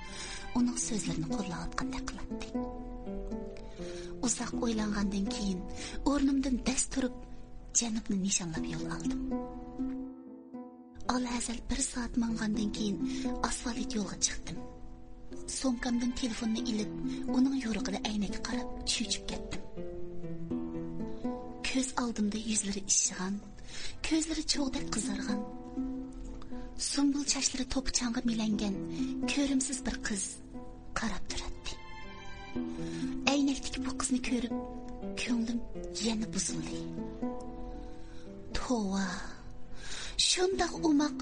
ئۇنىڭ سۆزلىرىنى قوللاۋاتقاندەك قىلاتتى. ئۇزاق ئويلانغاندىن كېيىن، ئورنۇمدىن دەس تۇرۇپ، جەنۇبنى نىشانلاپ يول ئالدىم. ئالاھەزەل بىر سائەت ماڭغاندىن كېيىن، ئاسفالت يولغا چىقتىم. سومكامدىن تېلېفوننى ئېلىپ، ئۇنىڭ يورۇقىدا ئەينەككە قاراپ چۆچۈپ كەتتىم. كۆز ئالدىمدا يۈزلىرى ئىششىغان، كۆزلىرى چوغدەك قىزارغان، سۇمبۇل چاچلىرى توپا-چاڭغا مىلەنگەن كۆرۈمسىز بىر قىز قاراپ تۇراتتى. ئەينەكتىكى بۇ قىزنى كۆرۈپ، كۆڭلۈم يەنە بۇزۇلدى. توۋا، شۇنداق ئوماق،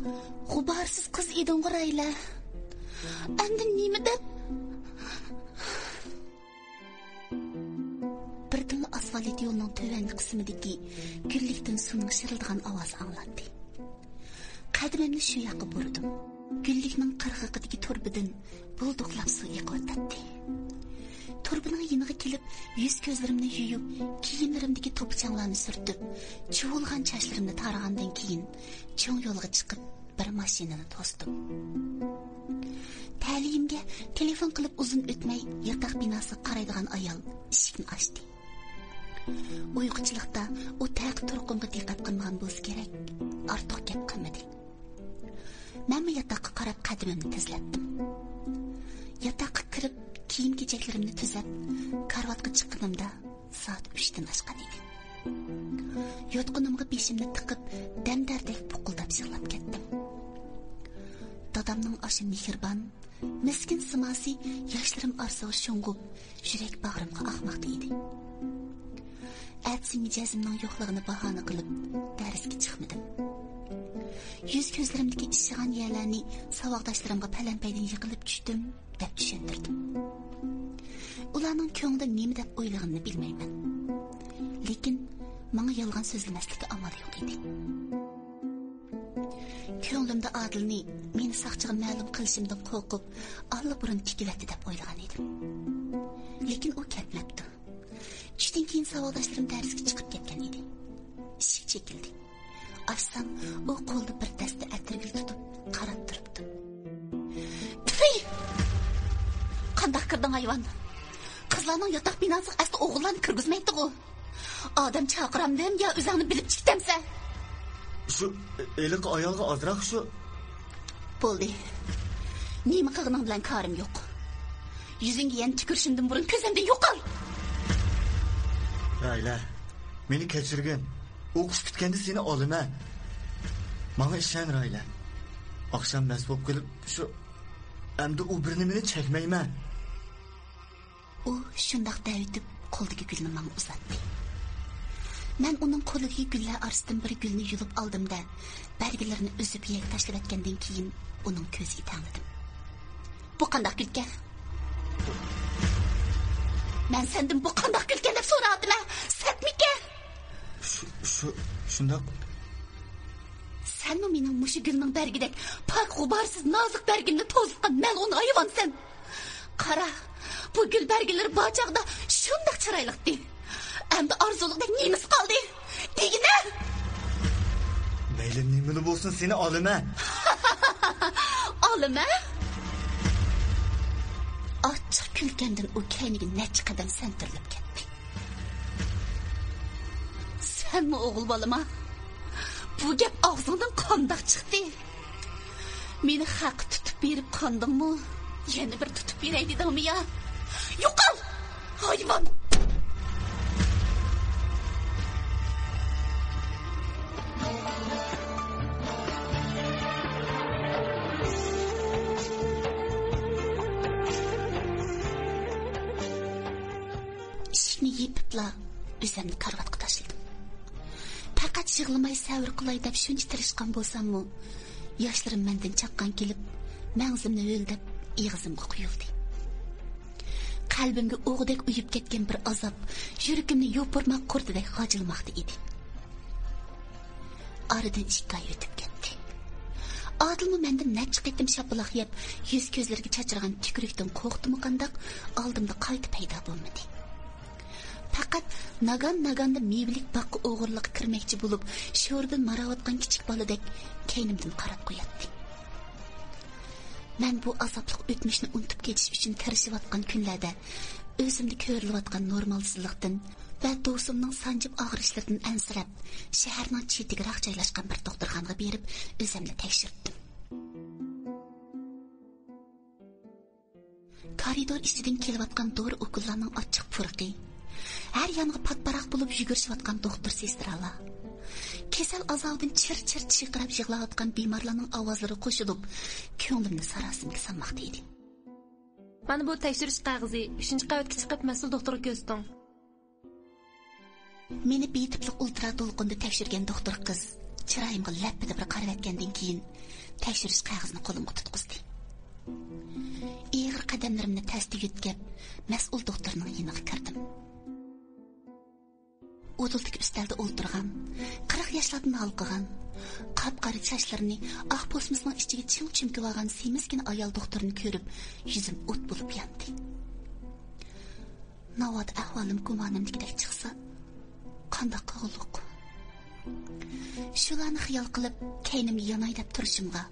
غۇبارسىز قىز ئىدىڭغۇ، رايلە. ئەمدى نېمە دەپ؟ بىردىنلا ئاسفالت يولنىڭ تۆۋەنكى قىسمىدىكى گۈللۈكتىن سۇنىڭ شىرىلدىغان ئاۋازى ئاڭلاندى. قەدىمىمنى شۇ ياققا بۇردۇم. گۈللۈكنىڭ قىرغىقىدىكى تۇرۇبىدىن بۇلدۇقلاپ سۇ ئېقىۋاتاتتى. تۇرۇبىنىڭ يېنىغا كېلىپ، يۈز-كۆزلىرىمنى يۇيۇپ، كىيىملىرىمدىكى توپا-چاڭلارنى سۈرتۈپ، چۇۋۇلغان چاچلىرىمنى تارىغاندىن كېيىن، چوڭ يولغا چىقىپ، بىر ماشىنىنى توستۇم. تەلىيىمگە تېلېفون قىلىپ ئۇزۇن ئۆتمەي، ياتاق بىناسىغا قارايدىغان ئايال ئىشىكنى ئاچتى. ئۇيقۇچىلىقتا ئۇ تەقە تۇرقۇمغا دىققەت قىلمىغان بولسا كېرەك، ئارتۇق گەپ قىلمىدى. مەنمۇ ياتاققا قاراپ قەدىمىمنى تېزلەتتىم. ياتاققا كىرىپ، كىيىم-كېچەكلىرىمنى تۈزەپ، كارىۋاتقا چىققىنىمدا سائەت ئۈچتىن ئاشقان ئىدى. يوتقىنىمغا بېشىمنى تىقىپ، دەمدەردەك بۇقۇلداپ يىغلاپ كەتتىم. دادامنىڭ ئاشۇ مېھرىبان، مىسكىن سىماسى ياشلىرىم ئارىسىغا شۇڭغۇپ، يۈرەك باغرىمغا ئاقماقتا ئىدى. ئەتىسى مىجەزىمنىڭ يوقلۇقىنى باھانە قىلىپ، دەرسكە چىقمىدىم. يۈز-كۆزلىرىمدىكى ئىششىغان يەرلەرنى ساۋاقداشلىرىمغا پەلەمپەيدىن يىقىلىپ چۈشتۈم، دەپ چۈشەندۈردۈم. ئۇلارنىڭ كۆڭلىدە نېمە دەپ ئويلىغىنىنى بىلمەيمەن. لېكىن ماڭا يالغان سۆزلىمەسلىككە ئامال يوق ئىدى. كۆڭلۈمدە ئادىلنى مېنى ساقچىغا مەلۇم قىلىشىمدىن قورقۇپ، ئاللىبۇرۇن تىكىۋەتتى دەپ ئويلىغان ئىدىم. لېكىن ئۇ كەتمەپتۇ. چۈشتىن كېيىن ساۋاقداشلىرىم دەرسكە چىقىپ كەتكەن ئىدى. ئىشىك چېكىلدى. ئاچسام، ئۇ قولىدا بىر دەستە ئەتىرگۈل تۇتۇپ قاراپ تۇرۇپتۇ. پۈي! قانداق كىردىڭ، ھايۋان؟ قىزلارنىڭ ياتاق بىناسىغا ئەسلى ئوغۇللارنى كىرگۈزمەيتتىغۇ. ئادەم چاقىرامدىم يا ئۆزۈڭنى بىلىپ چىقتەمسەن؟ شۇ ھېلىقى ئايالغا ئازراق شۇ. بولدى. نېمە قىلغىنىڭ بىلەن كارىم يوق. يۈزۈڭگە يەنە تۈكۈرۈشۈمدىن بۇرۇن كۆزۈمدىن يوقال! رايلە، مېنى كەچۈرگىن. ئوقۇش پۈتكەندە سېنى ئالىمەن. ماڭا ئىشەن، رايلە. ئاخشام مەست بولۇپ قېلىپ، شۇ، ئەمدى ئۇ بىر نېمىنى چەكمەيمەن. ئۇ شۇنداق دەۋېتىپ، قولىدىكى گۈلنى ماڭا ئۇزاتتى. مەن ئۇنىڭ قولىدىكى گۈللەر ئارىسىدىن بىر گۈلنى يۇلۇپ ئالدىم-دە، بەرگىلىرىنى ئۈزۈپ يەرگە تاشلىۋەتكەندىن كېيىن، ئۇنىڭ كۆزىگە تەڭلىدىم. بۇ قانداق گۈلكەن؟ مەن سەندىن بۇ قانداق گۈلكەن دەپ سوراۋاتىمەن، سەتمىكەن؟ شۇ، شۇ، شۇنداق. سەنمۇ مېنىڭ مۇشۇ گۈلنىڭ بەرگىدەك پاك غۇبارسىز نازۇك بەرگىمنى توزۇتقان مەلئۇن ھايۋانسەن. قارا، بۇ گۈل بەرگىلىرى بار چاغدا شۇنداق چىرايلىقتى. ئەمدى ئارزۇلۇقتەك نېمىسى قالدى؟ دېگىنە! مەيلى نېمىلا بولسۇن، سېنى ئالىمەن. ئالىمەن؟ ئاچچىق كۈلكەمدىن ئۇ كەينىگە نەچچە قەدەم سەنتۈرۈلۈپ كەتتى. سەنمۇ ئوغۇل بالىما؟ بۇ گەپ ئاغزىڭدىن قانداق چىقتى؟ مېنى خەققە تۇتۇپ بېرىپ قاندىڭمۇ؟ يەنە بىر تۇتۇپ بېرەي دېدىڭمۇ يا؟ يوقال! ھايۋان! ئىشىكنى يېپىپلا ئۆزۈمنى كارىۋاتقا تاشلىدىم. پەقەت يىغلىماي سەۋر قىلاي دەپ شۇنچە تىرىشقان بولساممۇ، ياشلىرىم مەندىن چاققان كېلىپ، مەڭزىمنى ھۆلدەپ ئېغىزىمغا قۇيۇلدى. قەلبىمگە ئوغدەك ئۇيۇپ كەتكەن بىر ئازاب يۈرىكىمنى يوپۇرماق قۇرتىدەك غاجىلىماقتا ئىدى. ئارىدىن ئىككى ئاي ئۆتۈپ كەتتى. ئادىلمۇ مەندىن نەچچە قېتىم شاپىلاق يەپ، يۈز-كۆزلىرىگە چاچرىغان تۈكۈرۈكتىن قورقتىمۇ قانداق، ئالدىمدا قايتا پەيدا بولمىدى. پەقەت ناگان-ناگاندا مېۋىلىك باغقا ئوغرىلىققا كىرمەكچى بولۇپ، شورىدىن ماراۋاتقان كىچىك بالىدەك كەينىمدىن قاراپ قوياتتى. مەن بۇ ئازابلىق ئۆتمۈشنى ئۇنتۇپ كېتىش ئۈچۈن تىرىشىۋاتقان كۈنلەردە ئۆزۈمدە كۆرۈلۈۋاتقان نورمالسىزلىقتىن ۋە دوۋسۇمنىڭ سانجىپ ئاغرىشلىرىدىن ئەنسىرەپ، شەھەرنىڭ چېتىگىراق جايلاشقان بىر دوختۇرخانىغا بېرىپ، ئۆزۈمنى تەكشۈرتتۈم. كارىدور ئىچىدىن كېلىۋاتقان دورا ئوكۇللارنىڭ ئاچچىق پۇرىقى، ھەر يانغا پاتپاراق بولۇپ يۈگۈرۈشۈۋاتقان دوختۇر سېسترالار، كېسەل ئازابىدىن چىر-چىر چىرقىراپ يىغلاۋاتقان بىمارلارنىڭ ئاۋازلىرى قوشۇلۇپ، كۆڭلۈمنى ساراسىمىگە سالماقتا ئىدى. مانا بۇ تەكشۈرۈش قەغىزى، ئۈچىنچى قەۋەتكە چىقىپ مەسئۇل دوختۇرغا كۆرسىتىڭ. مېنى بىتىپلىق ئۇلترا دولقۇندا تەكشۈرگەن دوختۇر قىز چىرايىمغا لەپپىدە بىر قارىۋەتكەندىن كېيىن، تەكشۈرۈش قەغىزىنى قولۇمغا تۇتقۇزدى. ئېغىر قەدەملىرىمنى تەستە يۆتكەپ، مەسئۇل دوختۇرنىڭ يېنىغا كىردىم. ئۇدۇلدىكى ئۈستەلدە ئولتۇرغان، قىرىق ياشلاردىن ھالقىغان، قاپقارا چاچلىرىنى ئاق پوسمىسىنىڭ ئىچىگە چىڭ چۈمكۈۋالغان سېمىزكىنە ئايال دوختۇرنى كۆرۈپ، يۈزۈم ئوت بولۇپ ياندى. ناۋادا ئەھۋالىم گۇمانىمدىكىدەك چىقسا، قانداق قىلغۇلۇق؟ شۇلارنى خىيال قىلىپ، كەينىمگە ياناي دەپ تۇرۇشۇمغا،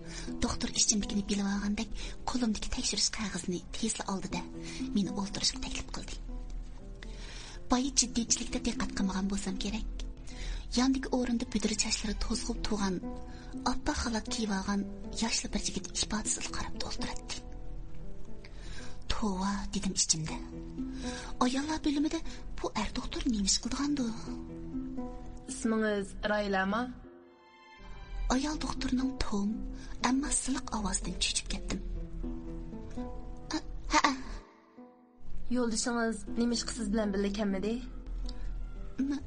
دوختۇر ئىچىمدىكىنى بىلىۋالغاندەك قولۇمدىكى تەكشۈرۈش قەغىزىنى تېزلا ئالدى-دە، مېنى ئولتۇرۇشقا تەكلىپ قىلدى. بايا جىددىيچىلىكتە دىققەت قىلمىغان بولسام كېرەك، ياندىكى ئورۇندا بۈدرە چاچلىرى توزغۇپ تۇرغان، ئاپئاق خالات كىيىۋالغان ياشلا بىر يىگىت ئىپادىسىزلا قاراپ ئولتۇراتتى. توۋا، دېدىم ئىچىمدە. ئاياللار بۆلۈمىدە بۇ ئەر دوختۇر نېمە ئىش قىلىدىغاندۇ؟ ئىسمىڭىز رايلەما؟ ئايال دوختۇرنىڭ توم، ئەمما سىلىق ئاۋازىدىن چۆچۈپ كەتتىم. ئە، ھەئە. يولدىشىڭىز نېمىشقا سىز بىلەن بىللە كەلمىدى؟ مە-،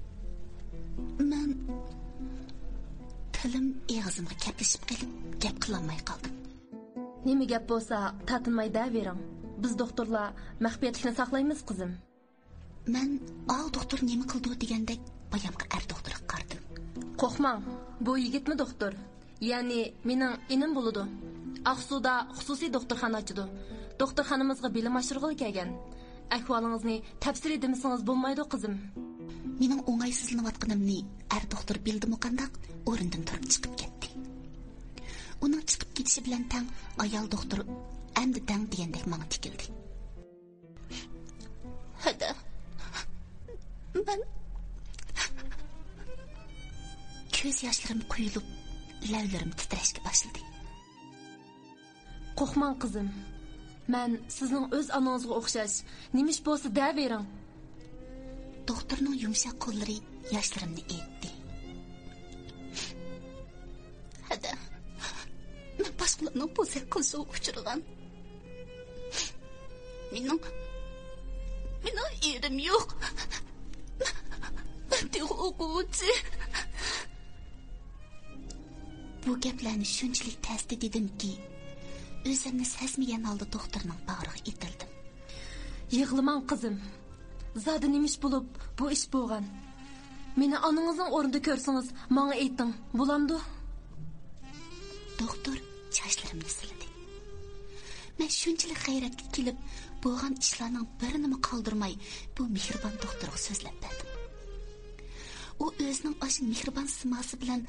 مەن تىلىم ئېغىزىمغا كەپلىشىپ قېلىپ، گەپ قىلالماي قالدىم. نېمە گەپ بولسا، تارتىنماي دەۋېرىڭ. بىز دوختۇرلار مەخپىيەتلىكنى ساقلايمىز، قىزىم. مەن ئاۋۇ دوختۇر نېمە قىلىدۇ دېگەندەك بايامقى ئەر دوختۇرغا قارىدىم. قورقماڭ، بۇ يىگىتمۇ دوختۇر. يەنى مېنىڭ ئىنىم بولىدۇ. ئاقسۇدا خۇسۇسىي دوختۇرخانا ئاچىدۇ. دوختۇرخانىمىزغا بىلىم ئاشۇرغىلى كەلگەن. ئەھۋالىڭىزنى تەپسىلىي دېمىسىڭىز بولمايدۇ، قىزىم. مېنىڭ ئوڭايسىزلىنىۋاتقىنىمنى ئەر دوختۇر بىلدىمۇ قانداق، ئورنىدىن تۇرۇپ چىقىپ كەتتى. ئۇنىڭ چىقىپ كېتىشى بىلەن تەڭ ئايال دوختۇر ئەمدى دەڭ دېگەندەك ماڭا تىكىلدى. ھەدە، مەن. كۆز ياشلىرىم قۇيۇلۇپ، لەۋلىرىم تىترەشكە باشلىدى. قورقماڭ، قىزىم. مەن سىزنىڭ ئۆز ئانىڭىزغا ئوخشاش. نېمە ئىش بولسا دەۋېرىڭ. دوختۇرنىڭ يۇمشاق قوللىرى ياشلىرىمنى ئېيتتى. ھەدە، مەن باشقىلارنىڭ بوزەك قىلىشىغا ئۇچرىغان. مېنىڭ، مېنىڭ ئېرىم يوق. مەن تېخى ئوقۇغۇچى. بۇ گەپلەرنى شۇنچىلىك تەستە دېدىمكى، ئۆزۈمنى سەزمىگەن ھالدا دوختۇرنىڭ باغرىغا ئېتىلدىم. يىغلىماڭ، قىزىم. زادى نېمە ئىش بولۇپ، بۇ ئىش بولغان؟ مېنى ئانىڭىزنىڭ ئورنىدا كۆرسىڭىز، ماڭا ئېيتىڭ، بولامدۇ؟ دوختۇر چاچلىرىمنى سىلىدى. مەن شۇنچىلىك غەيرەتكە كېلىپ، بولغان ئىشلارنىڭ بىرىنىمۇ قالدۇرماي، بۇ مېھرىبان دوختۇرغا سۆزلەپ بەردىم. ئۇ ئۆزىنىڭ ئاشۇ مېھرىبان سىماسى بىلەن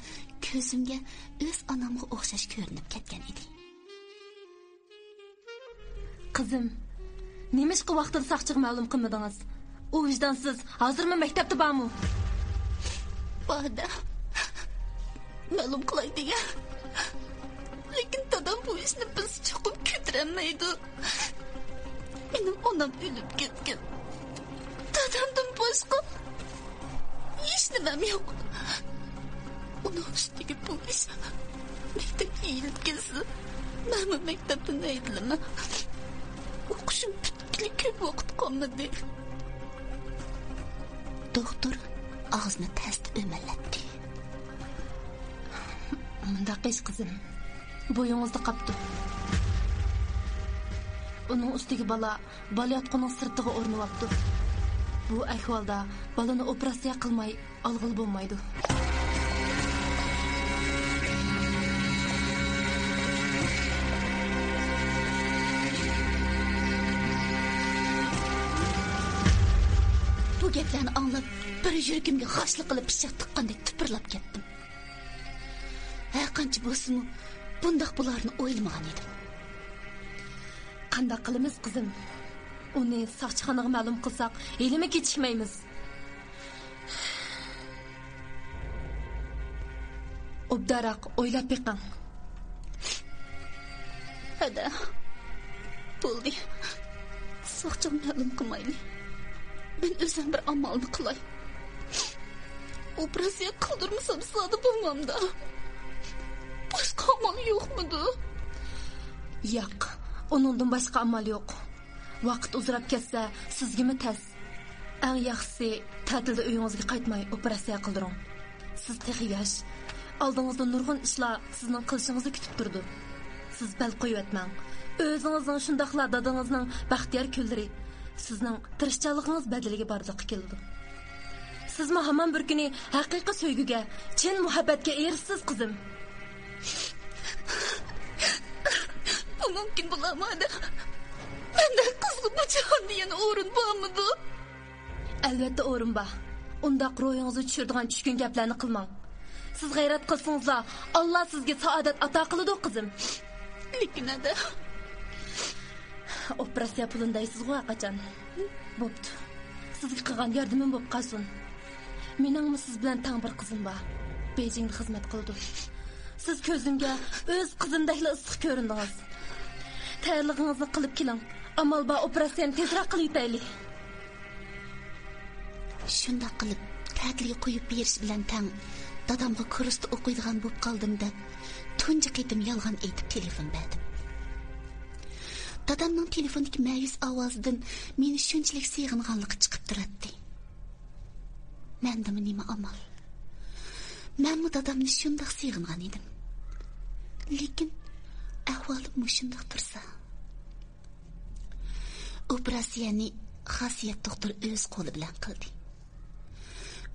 كۆزۈمگە ئۆز ئانامغا ئوخشاش كۆرۈنۈپ كەتكەن ئىدى. قىزىم، نېمىشقا ۋاقتىدا ساقچىغا مەلۇم قىلمىدىڭىز؟ ئۇ ۋىجدانسىز، ھازىرمۇ مەكتەپتە بارمۇ؟ بار-دە، مەلۇم قىلاي دېگەن. لېكىن دادام بۇ ئىشنى بىلسە چوقۇم كۆتۈرەلمەيدۇ. مېنىڭ ئانام ئۆلۈپ كەتكەن. دادامدىن باشقا ھېچ نېمەم يوق. ئۇنىڭ ئۈستىگە بۇ ئىش مەكتەپكە يېيىلىپ كەتسە، مەنمۇ مەكتەپتىن ھەيدىلىمەن. ئوقۇشۇم پۈتكىلى كۆپ ۋاقىت قالمىدى. دوختۇر ئاغزىنى تەستە ئۆمەلەتتى. مۇنداق قىلىش، قىزىم، بويىڭىزدا قاپتۇ. ئۇنىڭ ئۈستىگە بالا بالىياتقۇنىڭ سىرتىغا ئورىنىۋاپتۇ. بۇ ئەھۋالدا بالىنى ئوپېراتسىيە قىلماي ئالغىلى بولمايدۇ. بۇ گەپلەرنى ئاڭلاپ، بىر يۈرىكىمگە غاشلىق قىلىپ پىچاق تىققاندەك تىپىرلاپ كەتتىم. ھەرقانچە بولسىمۇ، بۇنداق بولارىنى ئويلىمىغان ئىدىم. قانداق قىلىمىز، قىزىم؟ ئۇنى ساقچىخانىغا مەلۇم قىلساق، ھېلىمۇ كېچىكمەيمىز. ئوبدانراق ئويلاپ بېقىڭ. ھەدە، بولدى. ساقچىغا مەلۇم قىلمايلى. مەن ئۆزۈم بىر ئامالنى قىلاي. ئوپېراتسىيە قىلدۇرمىسام زادى بولمامدا. باشقا ئامال يوقمىدۇ؟ ياق، ئۇنىڭدىن باشقا ئامال يوق. ۋاقىت ئۇزىراپ كەتسە، سىزگىمۇ تەس. ئەڭ ياخشىسى، تەتىلدە ئۆيىڭىزگە قايتماي ئوپېراتسىيە قىلدۇرۇڭ. سىز تېخى ياش. ئالدىڭىزدا نۇرغۇن ئىشلار سىزنىڭ قىلىشىڭىزنى كۈتۈپ تۇرىدۇ. سىز بەل قويۇۋەتمەڭ. ئۆزىڭىزنىڭ، شۇنداقلا دادىڭىزنىڭ بەختىيار كۈنلىرى سىزنىڭ تىرىشچانلىقىڭىز بەدىلىگە بارلىققا كېلىدۇ. سىزمۇ ھامان بىر كۈنى ھەقىقىي سۆيگۈگە، چىن مۇھەببەتكە ئېرىشىسىز، قىزىم. بۇ مۇمكىن بولالمايدۇ. مەندەك قىزغا بۇ جاھاندا يەنە ئورۇن بارمىدۇ؟ ئەلۋەتتە ئورۇن بار. ئۇنداق روھىڭىزنى چۈشۈرىدىغان چۈشكۈن گەپلەرنى قىلماڭ. سىز غەيرەت قىلسىڭىزلا، ئاللا سىزگە سائادەت ئاتا قىلىدۇ، قىزىم. لېكىن ئەدە. ئوپېراتسىيە پۇلىنى دەيسىزغۇ ھەرقاچان. بوپتۇ. سىزگە قىلغان ياردىمىم بولۇپ قالسۇن. مېنىڭمۇ سىز بىلەن تەڭ بىر قىزىم بار. بېيجىڭدا خىزمەت قىلىدۇ. سىز كۆزۈمگە ئۆز قىزىمدەكلا ئىسسىق كۆرۈندىڭىز. تەييارلىقىڭىزنى قىلىپ كېلىڭ. ئامال بار ئوپېراتسىيەنى تېزرەك قىلىۋېتەيلى. شۇنداق قىلىپ، تەتىلگە قويۇپ بېرىش بىلەن تەڭ، دادامغا كۇرستا ئوقۇيدىغان بوپ قالدىم دەپ، تۇنجى قېتىم يالغان ئېيتىپ تېلېفون بەردىم. دادامنىڭ تېلېفوندىكى مەيۈس ئاۋازىدىن مېنى شۇنچىلىك سېغىنغانلىقى چىقىپ تۇراتتى. مەندىمۇ نېمە ئامال؟ مەنمۇ دادامنى شۇنداق سېغىنغان ئىدىم. لېكىن ئەھۋالىم مۇشۇنداق تۇرسا. ئوپېراتسىيەنى خاسىيەت دوختۇر ئۆز قولى بىلەن قىلدى.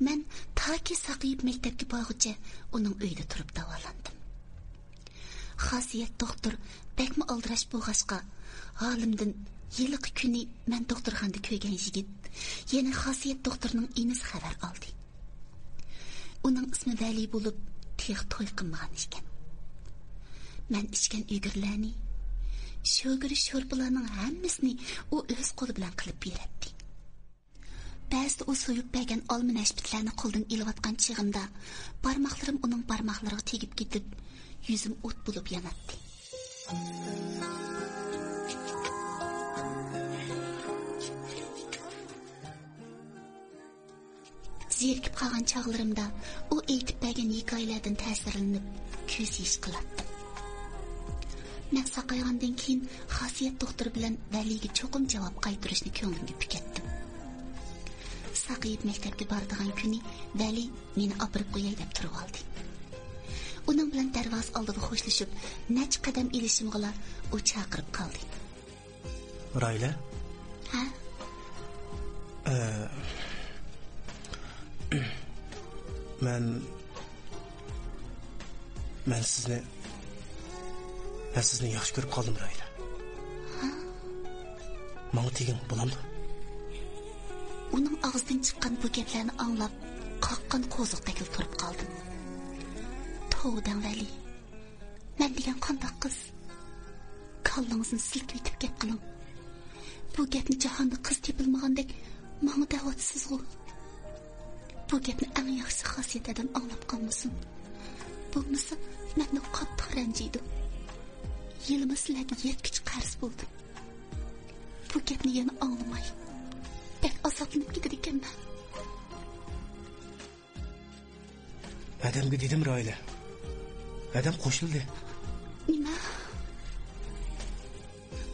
مەن تاكى ساقىيىپ مەكتەپكە بارغۇچە ئۇنىڭ ئۆيىدە تۇرۇپ داۋالاندىم. خاسىيەت دوختۇر بەكمۇ ئالدىراش بولغاچقا، ھالىمدىن ھېلىقى كۈنى مەن دوختۇرخانىدا كۆرگەن يىگىت، يەنى خاسىيەت دوختۇرنىڭ ئىنىسى خەۋەر ئالدى. ئۇنىڭ ئىسمى ۋەلى بولۇپ، تېخى توي قىلمىغان ئىكەن. مەن ئىچكەن ئۈگۈرلەرنى، شوگىرى شورپىلارنىڭ ھەممىسىنى ئۇ ئۆز قولى بىلەن قىلىپ بېرەتتى. بەزىدە ئۇ سويۇپ بەرگەن ئالما نەشپۈتلەرنى قولدىن ئېلىۋاتقان چېغىمدا، بارماقلىرىم ئۇنىڭ بارماقلىرىغا تېگىپ كېتىپ، يۈزۈم ئوت بولۇپ ياناتتى. زېرىكىپ قالغان چاغلىرىمدا ئۇ ئېيتىپ بەرگەن ھېكايىلەردىن تەسىرلىنىپ، كۆز يېشى قىلاتتىم. مەن ساقايغاندىن كېيىن خاسىيەت دوختۇر بىلەن ۋەلىگە چوقۇم جاۋاب قايتۇرۇشنى كۆڭلۈمگە پۈكەتتىم. ساقىيىپ مەكتەپكە بارىدىغان كۈنى ۋەلى مېنى ئاپىرىپ قوياي دەپ تۇرۇۋالدى. ئۇنىڭ بىلەن دەرۋازا ئالدىدا خوشلىشىپ، نەچچە قەدەم ئېلىشىمغىلا ئۇ چاقىرىپ قالدى. رايلە؟ ھە؟ ئە، مەن، مەن سىزنى، مەن سىزنى ياخشى كۆرۈپ قالدىم، راھىلە. ماڭا تېگىڭ، بولامدۇ؟ ئۇنىڭ ئاغزىدىن چىققان بۇ گەپلەرنى ئاڭلاپ، قاققان قوزۇقتەكلا تۇرۇپ قالدىم. توۋا دەڭ، ۋەلى. مەن دېگەن قانداق قىز؟ كاللىڭىزنى سىلكىۋېتىپ گەپ قىلىڭ. بۇ گەپنى جاھاندا قىز تېپىلمىغاندەك ماڭا دەۋاتىسىزغۇ؟ بۇ گەپنى ئەڭ ياخشى خاسىيەت ئادەم ئاڭلاپ قالمىسۇن. بولمىسا مەندىن قاتتىق رەنجىيدۇ. ھېلىمۇ سىلەرگە يەتكۈچە قەرز بولدۇم. بۇ گەپنى يەنە ئاڭلىماي، بەك ئازابلىنىپ كېتىدىكەنمەن. ھەدەمگە دېدىم، راھىلە. ھەدەم قوشۇلدى. نېمە؟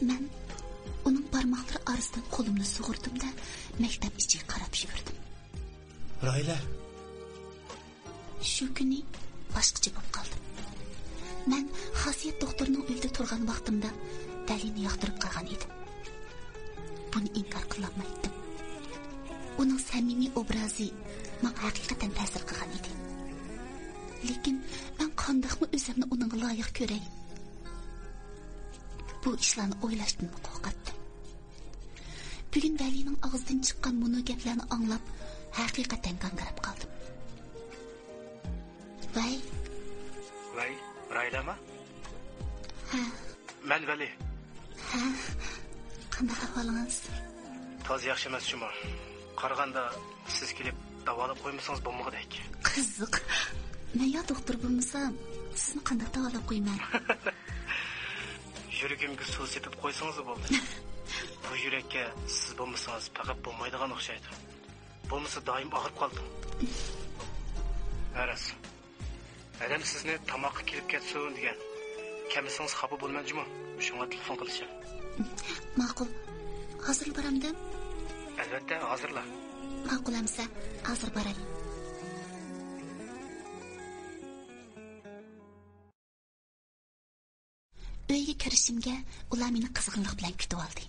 مەن ئۇنىڭ بارماقلىرى ئارىسىدىن قولۇمنى سۇغۇردۇم-دە، مەكتەپ ئىچىگە قاراپ يۈگۈردۈم. راھىلە. شۇ كۈنى باشقىچە بولۇپ قالدىم. مەن خاسىيەت دوختۇرنىڭ ئۆيىدە تۇرغان ۋاقتىمدا ۋەلىنى ياقتۇرۇپ قالغان ئىدىم. بۇنى ئىنكار قىلالمايتتىم. ئۇنىڭ سەمىمىي ئوبرازى ماڭا ھەقىقەتەن تەسىر قىلغان ئىدى. لېكىن مەن قانداقمۇ ئۆزۈمنى ئۇنىڭغا لايىق كۆرەي؟ بۇ ئىشلارنى ئويلاشتىنمۇ قورقاتتىم. بۈگۈن ۋەلىنىڭ ئاغزىدىن چىققان مۇنۇ گەپلەرنى ئاڭلاپ، ھەقىقەتەن گاڭگىراپ قالدىم. ۋەي. ۋەي، راھىلەما؟ ھە. مەن ۋەلى. ھە. قانداق ئەھۋالىڭىز؟ تازا ياخشى ئەمەس جۇمۇ. قارىغاندا سىز كېلىپ داۋالاپ قويمىسىڭىز بولمىغۇدەك. قىزىق. مەن يا دوختۇر بولمىسام، سىزنى قانداق داۋالاپ قويىمەن؟ يۈرىكىمگە سۇ سېپىپ قويسىڭىزلا بولدى. بۇ يۈرەككە سىز بولمىسىڭىز پەقەت بولمايدىغان ئوخشايدۇ. بولمىسا دائىم ئاغرىپ قالىدۇ. ھە راست. ھەدەم سىزنى تاماققا كېلىپ كەتسۇن دېگەن. كەلمىسىڭىز خاپا بولىمەن جۇمۇ. شۇڭا تېلېفون قىلىشىم. ماقۇل. ھازىرلا بارامدىم؟ ئەلۋەتتە، ھازىرلا. ماقۇل ئەمسە، ھازىر باراي. ئۆيگە كىرىشىمگە ئۇلار مېنى قىزغىنلىق بىلەن كۈتۈۋالدى.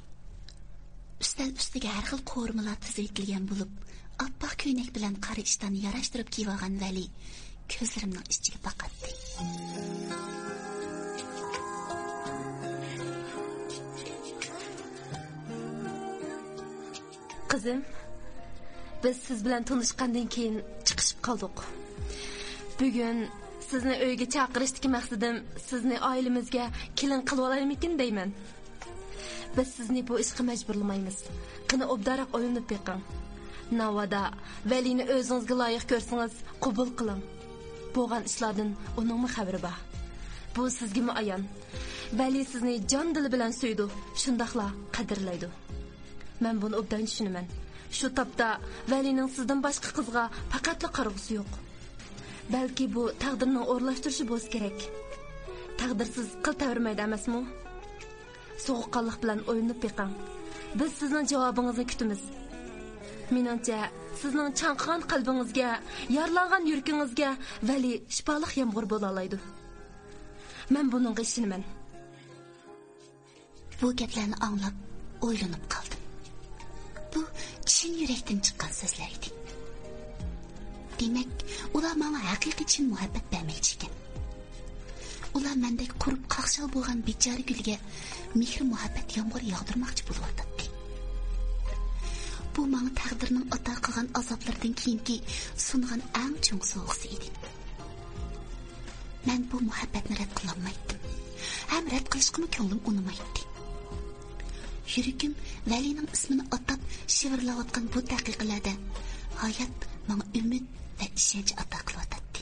ئۈستەل ئۈستىگە ھەر خىل قورۇمىلار تىزىۋېتىلگەن بولۇپ، ئاپئاق كۆينەك بىلەن قارا ئىشتاننى ياراشتۇرۇپ كىيىۋالغان ۋەلى كۆزلىرىمنىڭ ئىچىگە باقاتتى. قىزىم، بىز سىز بىلەن تونۇشقاندىن كېيىن چىقىشىپ قالدۇق. بۈگۈن سىزنى ئۆيگە چاقىرىشتىكى مەقسىتىم، سىزنى ئائىلىمىزگە كېلىن قىلىۋالايمىكىن دەيمەن. بىز سىزنى بۇ ئىشقا مەجبۇرلىمايمىز. قېنى، ئوبدانراق ئويلىنىپ بېقىڭ. ناۋادا ۋەلىنى ئۆزىڭىزگە لايىق كۆرسىڭىز، قوبۇل قىلىڭ. بولغان ئىشلاردىن ئۇنىڭمۇ خەۋىرى بار. بۇ سىزگىمۇ ئايان. ۋەلى سىزنى جان دىلى بىلەن سۆيىدۇ، شۇنداقلا قەدىرلەيدۇ. مەن بۇنى ئوبدان چۈشىنىمەن. شۇ تاپتا ۋەلىنىڭ سىزدىن باشقا قىزغا پەقەتلا قارىغۇسى يوق. بەلكى بۇ تەقدىرنىڭ ئورۇنلاشتۇرۇشى بولسا كېرەك. تەقدىرسىز قىل تەۋرىمەيدۇ ئەمەسمۇ؟ سوغۇققانلىق بىلەن ئويلىنىپ بېقىڭ. بىز سىزنىڭ جاۋابىڭىزنى كۈتىمىز. مېنىڭچە، سىزنىڭ چاڭقىغان قەلبىڭىزگە، يارىلانغان يۈرىكىڭىزگە ۋەلى شىپالىق يامغۇر بولالايدۇ. مەن بۇنىڭغا ئىشىنىمەن. بۇ گەپلەرنى ئاڭلاپ ئويلىنىپ قالدىم. بۇ چىن يۈرەكتىن چىققان سۆزلەر ئىدى. دېمەك، ئۇلار ماڭا ھەقىقىي چىن مۇھەببەت بەرمەكچى ئىكەن. ئۇلار مەندەك قۇرۇپ قاقشال بولغان بىچارە گۈلگە مېھىر-مۇھەببەت يامغۇرى ياغدۇرماقچى بولۇۋاتاتتى. بۇ ماڭا تەقدىرنىڭ ئاتا قىلغان ئازابلىرىدىن كېيىنكى سۇنغان ئەڭ چوڭ سوۋغىسى ئىدى. مەن بۇ مۇھەببەتنى رەت قىلالمايتتىم. ھەم رەت قىلىشقىمۇ كۆڭلۈم ئۇنىمايتتى. يۈرىكىم ۋەلىنىڭ ئىسمىنى ئاتاپ شىۋىرلاۋاتقان بۇ دەقىقىلەردە ھايات ماڭا ئۈمىد ۋە ئىشەنچ ئاتا قىلىۋاتاتتى.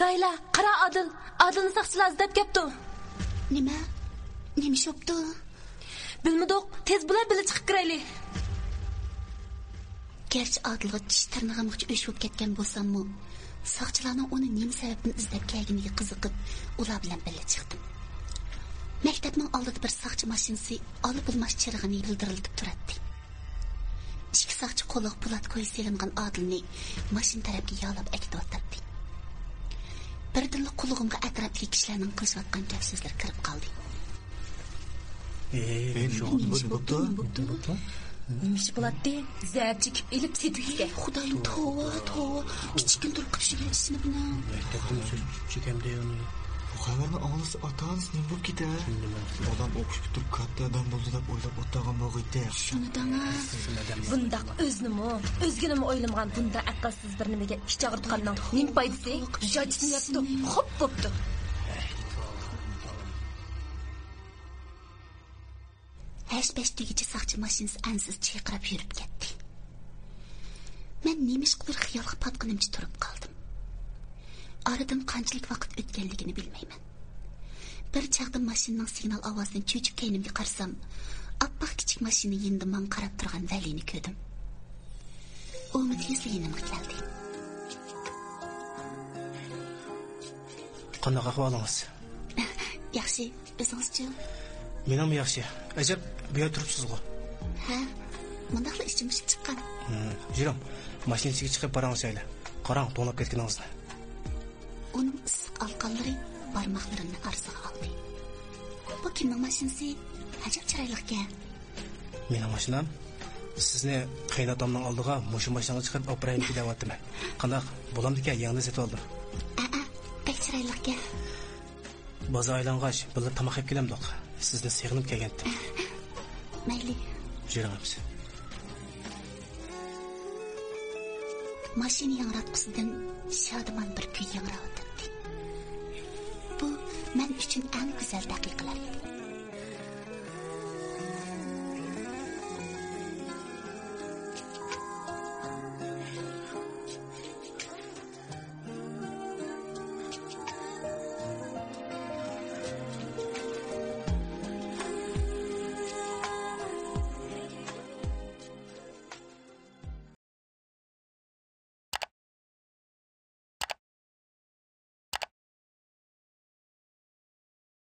راھىلە، قارا ئادىل! ئادىلنى ساقچىلار ئىزدەپ كەپتۇ. نېمە؟ نېمە ئىش بوپتۇ؟ بىلمىدۇق، تېز بولۇپ بىللە چىقىپ كىرەيلى. گەرچە ئادىلغا چىش تىرنىغىمغىچە ئۆچ بولۇپ كەتكەن بولساممۇ، ساقچىلارنىڭ ئۇنى نېمە سەۋەبتىن ئىزدەپ كەلگىنىگە قىزىقىپ، ئۇلار بىلەن بىللە چىقتىم. مەكتەپنىڭ ئالدىدا بىر ساقچى ماشىنىسى ئالا بۇلماش چىرىغىنى ھىلدىرلىتىپ تۇراتتى. ئىككى ساقچى قولىغا پولات كويزا سېلىنغان ئادىلنى ماشىنا تەرەپكە يالاپ ئەكېتىۋاتاتتى. بىردىنلا قۇلىقىمغا ئەتراپتىكى كىشىلەرنىڭ قىلىشىۋاتقان گەپ-سۆزلىرى كىرىپ قالدى. ئېي، نېمە بوپتۇ؟ نېمە ئىش بولاتتى؟ زەھەر چېكىپ ئېلىپ سېتىپتىكەن. خۇدايىم، توۋا، توۋا. كىچىككىنە تۇرۇپ قېپىشىگەن ئىشىنى بىنا. مەكتەپتىمۇ سۆز چېكەمدى ئۇنى. بۇ خەۋەرنى ئاڭلىسا ئاتا-ئانىسى نېمە بولۇپ كېتەر؟ بالام ئوقۇش پۈتتۈرۈپ كاتتا ئادەم بولدى دەپ ئويلاپ ئولتۇرغان بولغىيتتى. شۇنى دەڭە. بۇنداق ئۆزىنىمۇ، ئۆزگىنىمۇ ئويلىمىغان بۇنداق ئەقىلسىز بىر نېمىگە ئىچ ئاغرىتقاننىڭ نېمە پايدىسى؟ ژاجىتىنى يەپتۇ. خوپ بوپتۇ. ھەش-پەش دېگۈچە ساقچى ماشىنىسى ئەنسىز چىرقىراپ يۈرۈپ كەتتى. مەن نېمىشقىدۇر خىيالغا پاتقىنىمچە تۇرۇپ قالدىم. ئارىدىن قانچىلىك ۋاقىت ئۆتكەنلىكىنى بىلمەيمەن. بىر چاغدا ماشىنىنىڭ سىگنال ئاۋازىدىن چۆچۈپ كەينىمگە قارىسام، ئاپئاق كىچىك ماشىنا يېنىدا ماڭا قاراپ تۇرغان ۋەلىنى كۆردۈم. ئۇمۇ تېزلا يېنىمغا كەلدى. قانداق ئەھۋالىڭىز؟ ياخشى، ئۆزىڭىزچۇ؟ مېنىڭمۇ ياخشى. ئەجەب، بۇ يەردە تۇرۇپسىزغۇ؟ ھە، مۇنداقلا ئىچىم پۇشۇپ چىققان. ھىم، يۈرۈڭ، ماشىنا ئىچىگە چىقىپ پاراڭلىشايلى. قاراڭ، توڭلاپ كەتكىنىڭىزنى. ئۇنىڭ ئىسسىق ئالقانلىرى بارماقلىرىمنى ئارىسىغا ئالدى. بۇ كىمنىڭ ماشىنىسى؟ ئەجەب چىرايلىقكەن. مېنىڭ ماشىنام. سىزنى قېيىنئاتامنىڭ ئالدىغا مۇشۇ ماشىنىغا چىقىرىپ ئاپىرايمىكىن دەۋاتىمەن. قانداق، بولامدىكەن، يېڭىدىن سېتىۋالدىم. ئەئە، بەك چىرايلىقكەن. بازار ئايلانغاچ بىللە تاماق يەپ كېلەمدۇق. سىزنى سېغىنىپ كەلگەنتىم. مەيلى. يۈرۈڭ ئەمىسە. ماشىنا ياڭراتقۇسىدىن شادىمان بىر كۈي ياڭراۋاتاتتى. بۇ مەن ئۈچۈن ئەڭ گۈزەل دەقىقىلەر ئىدى.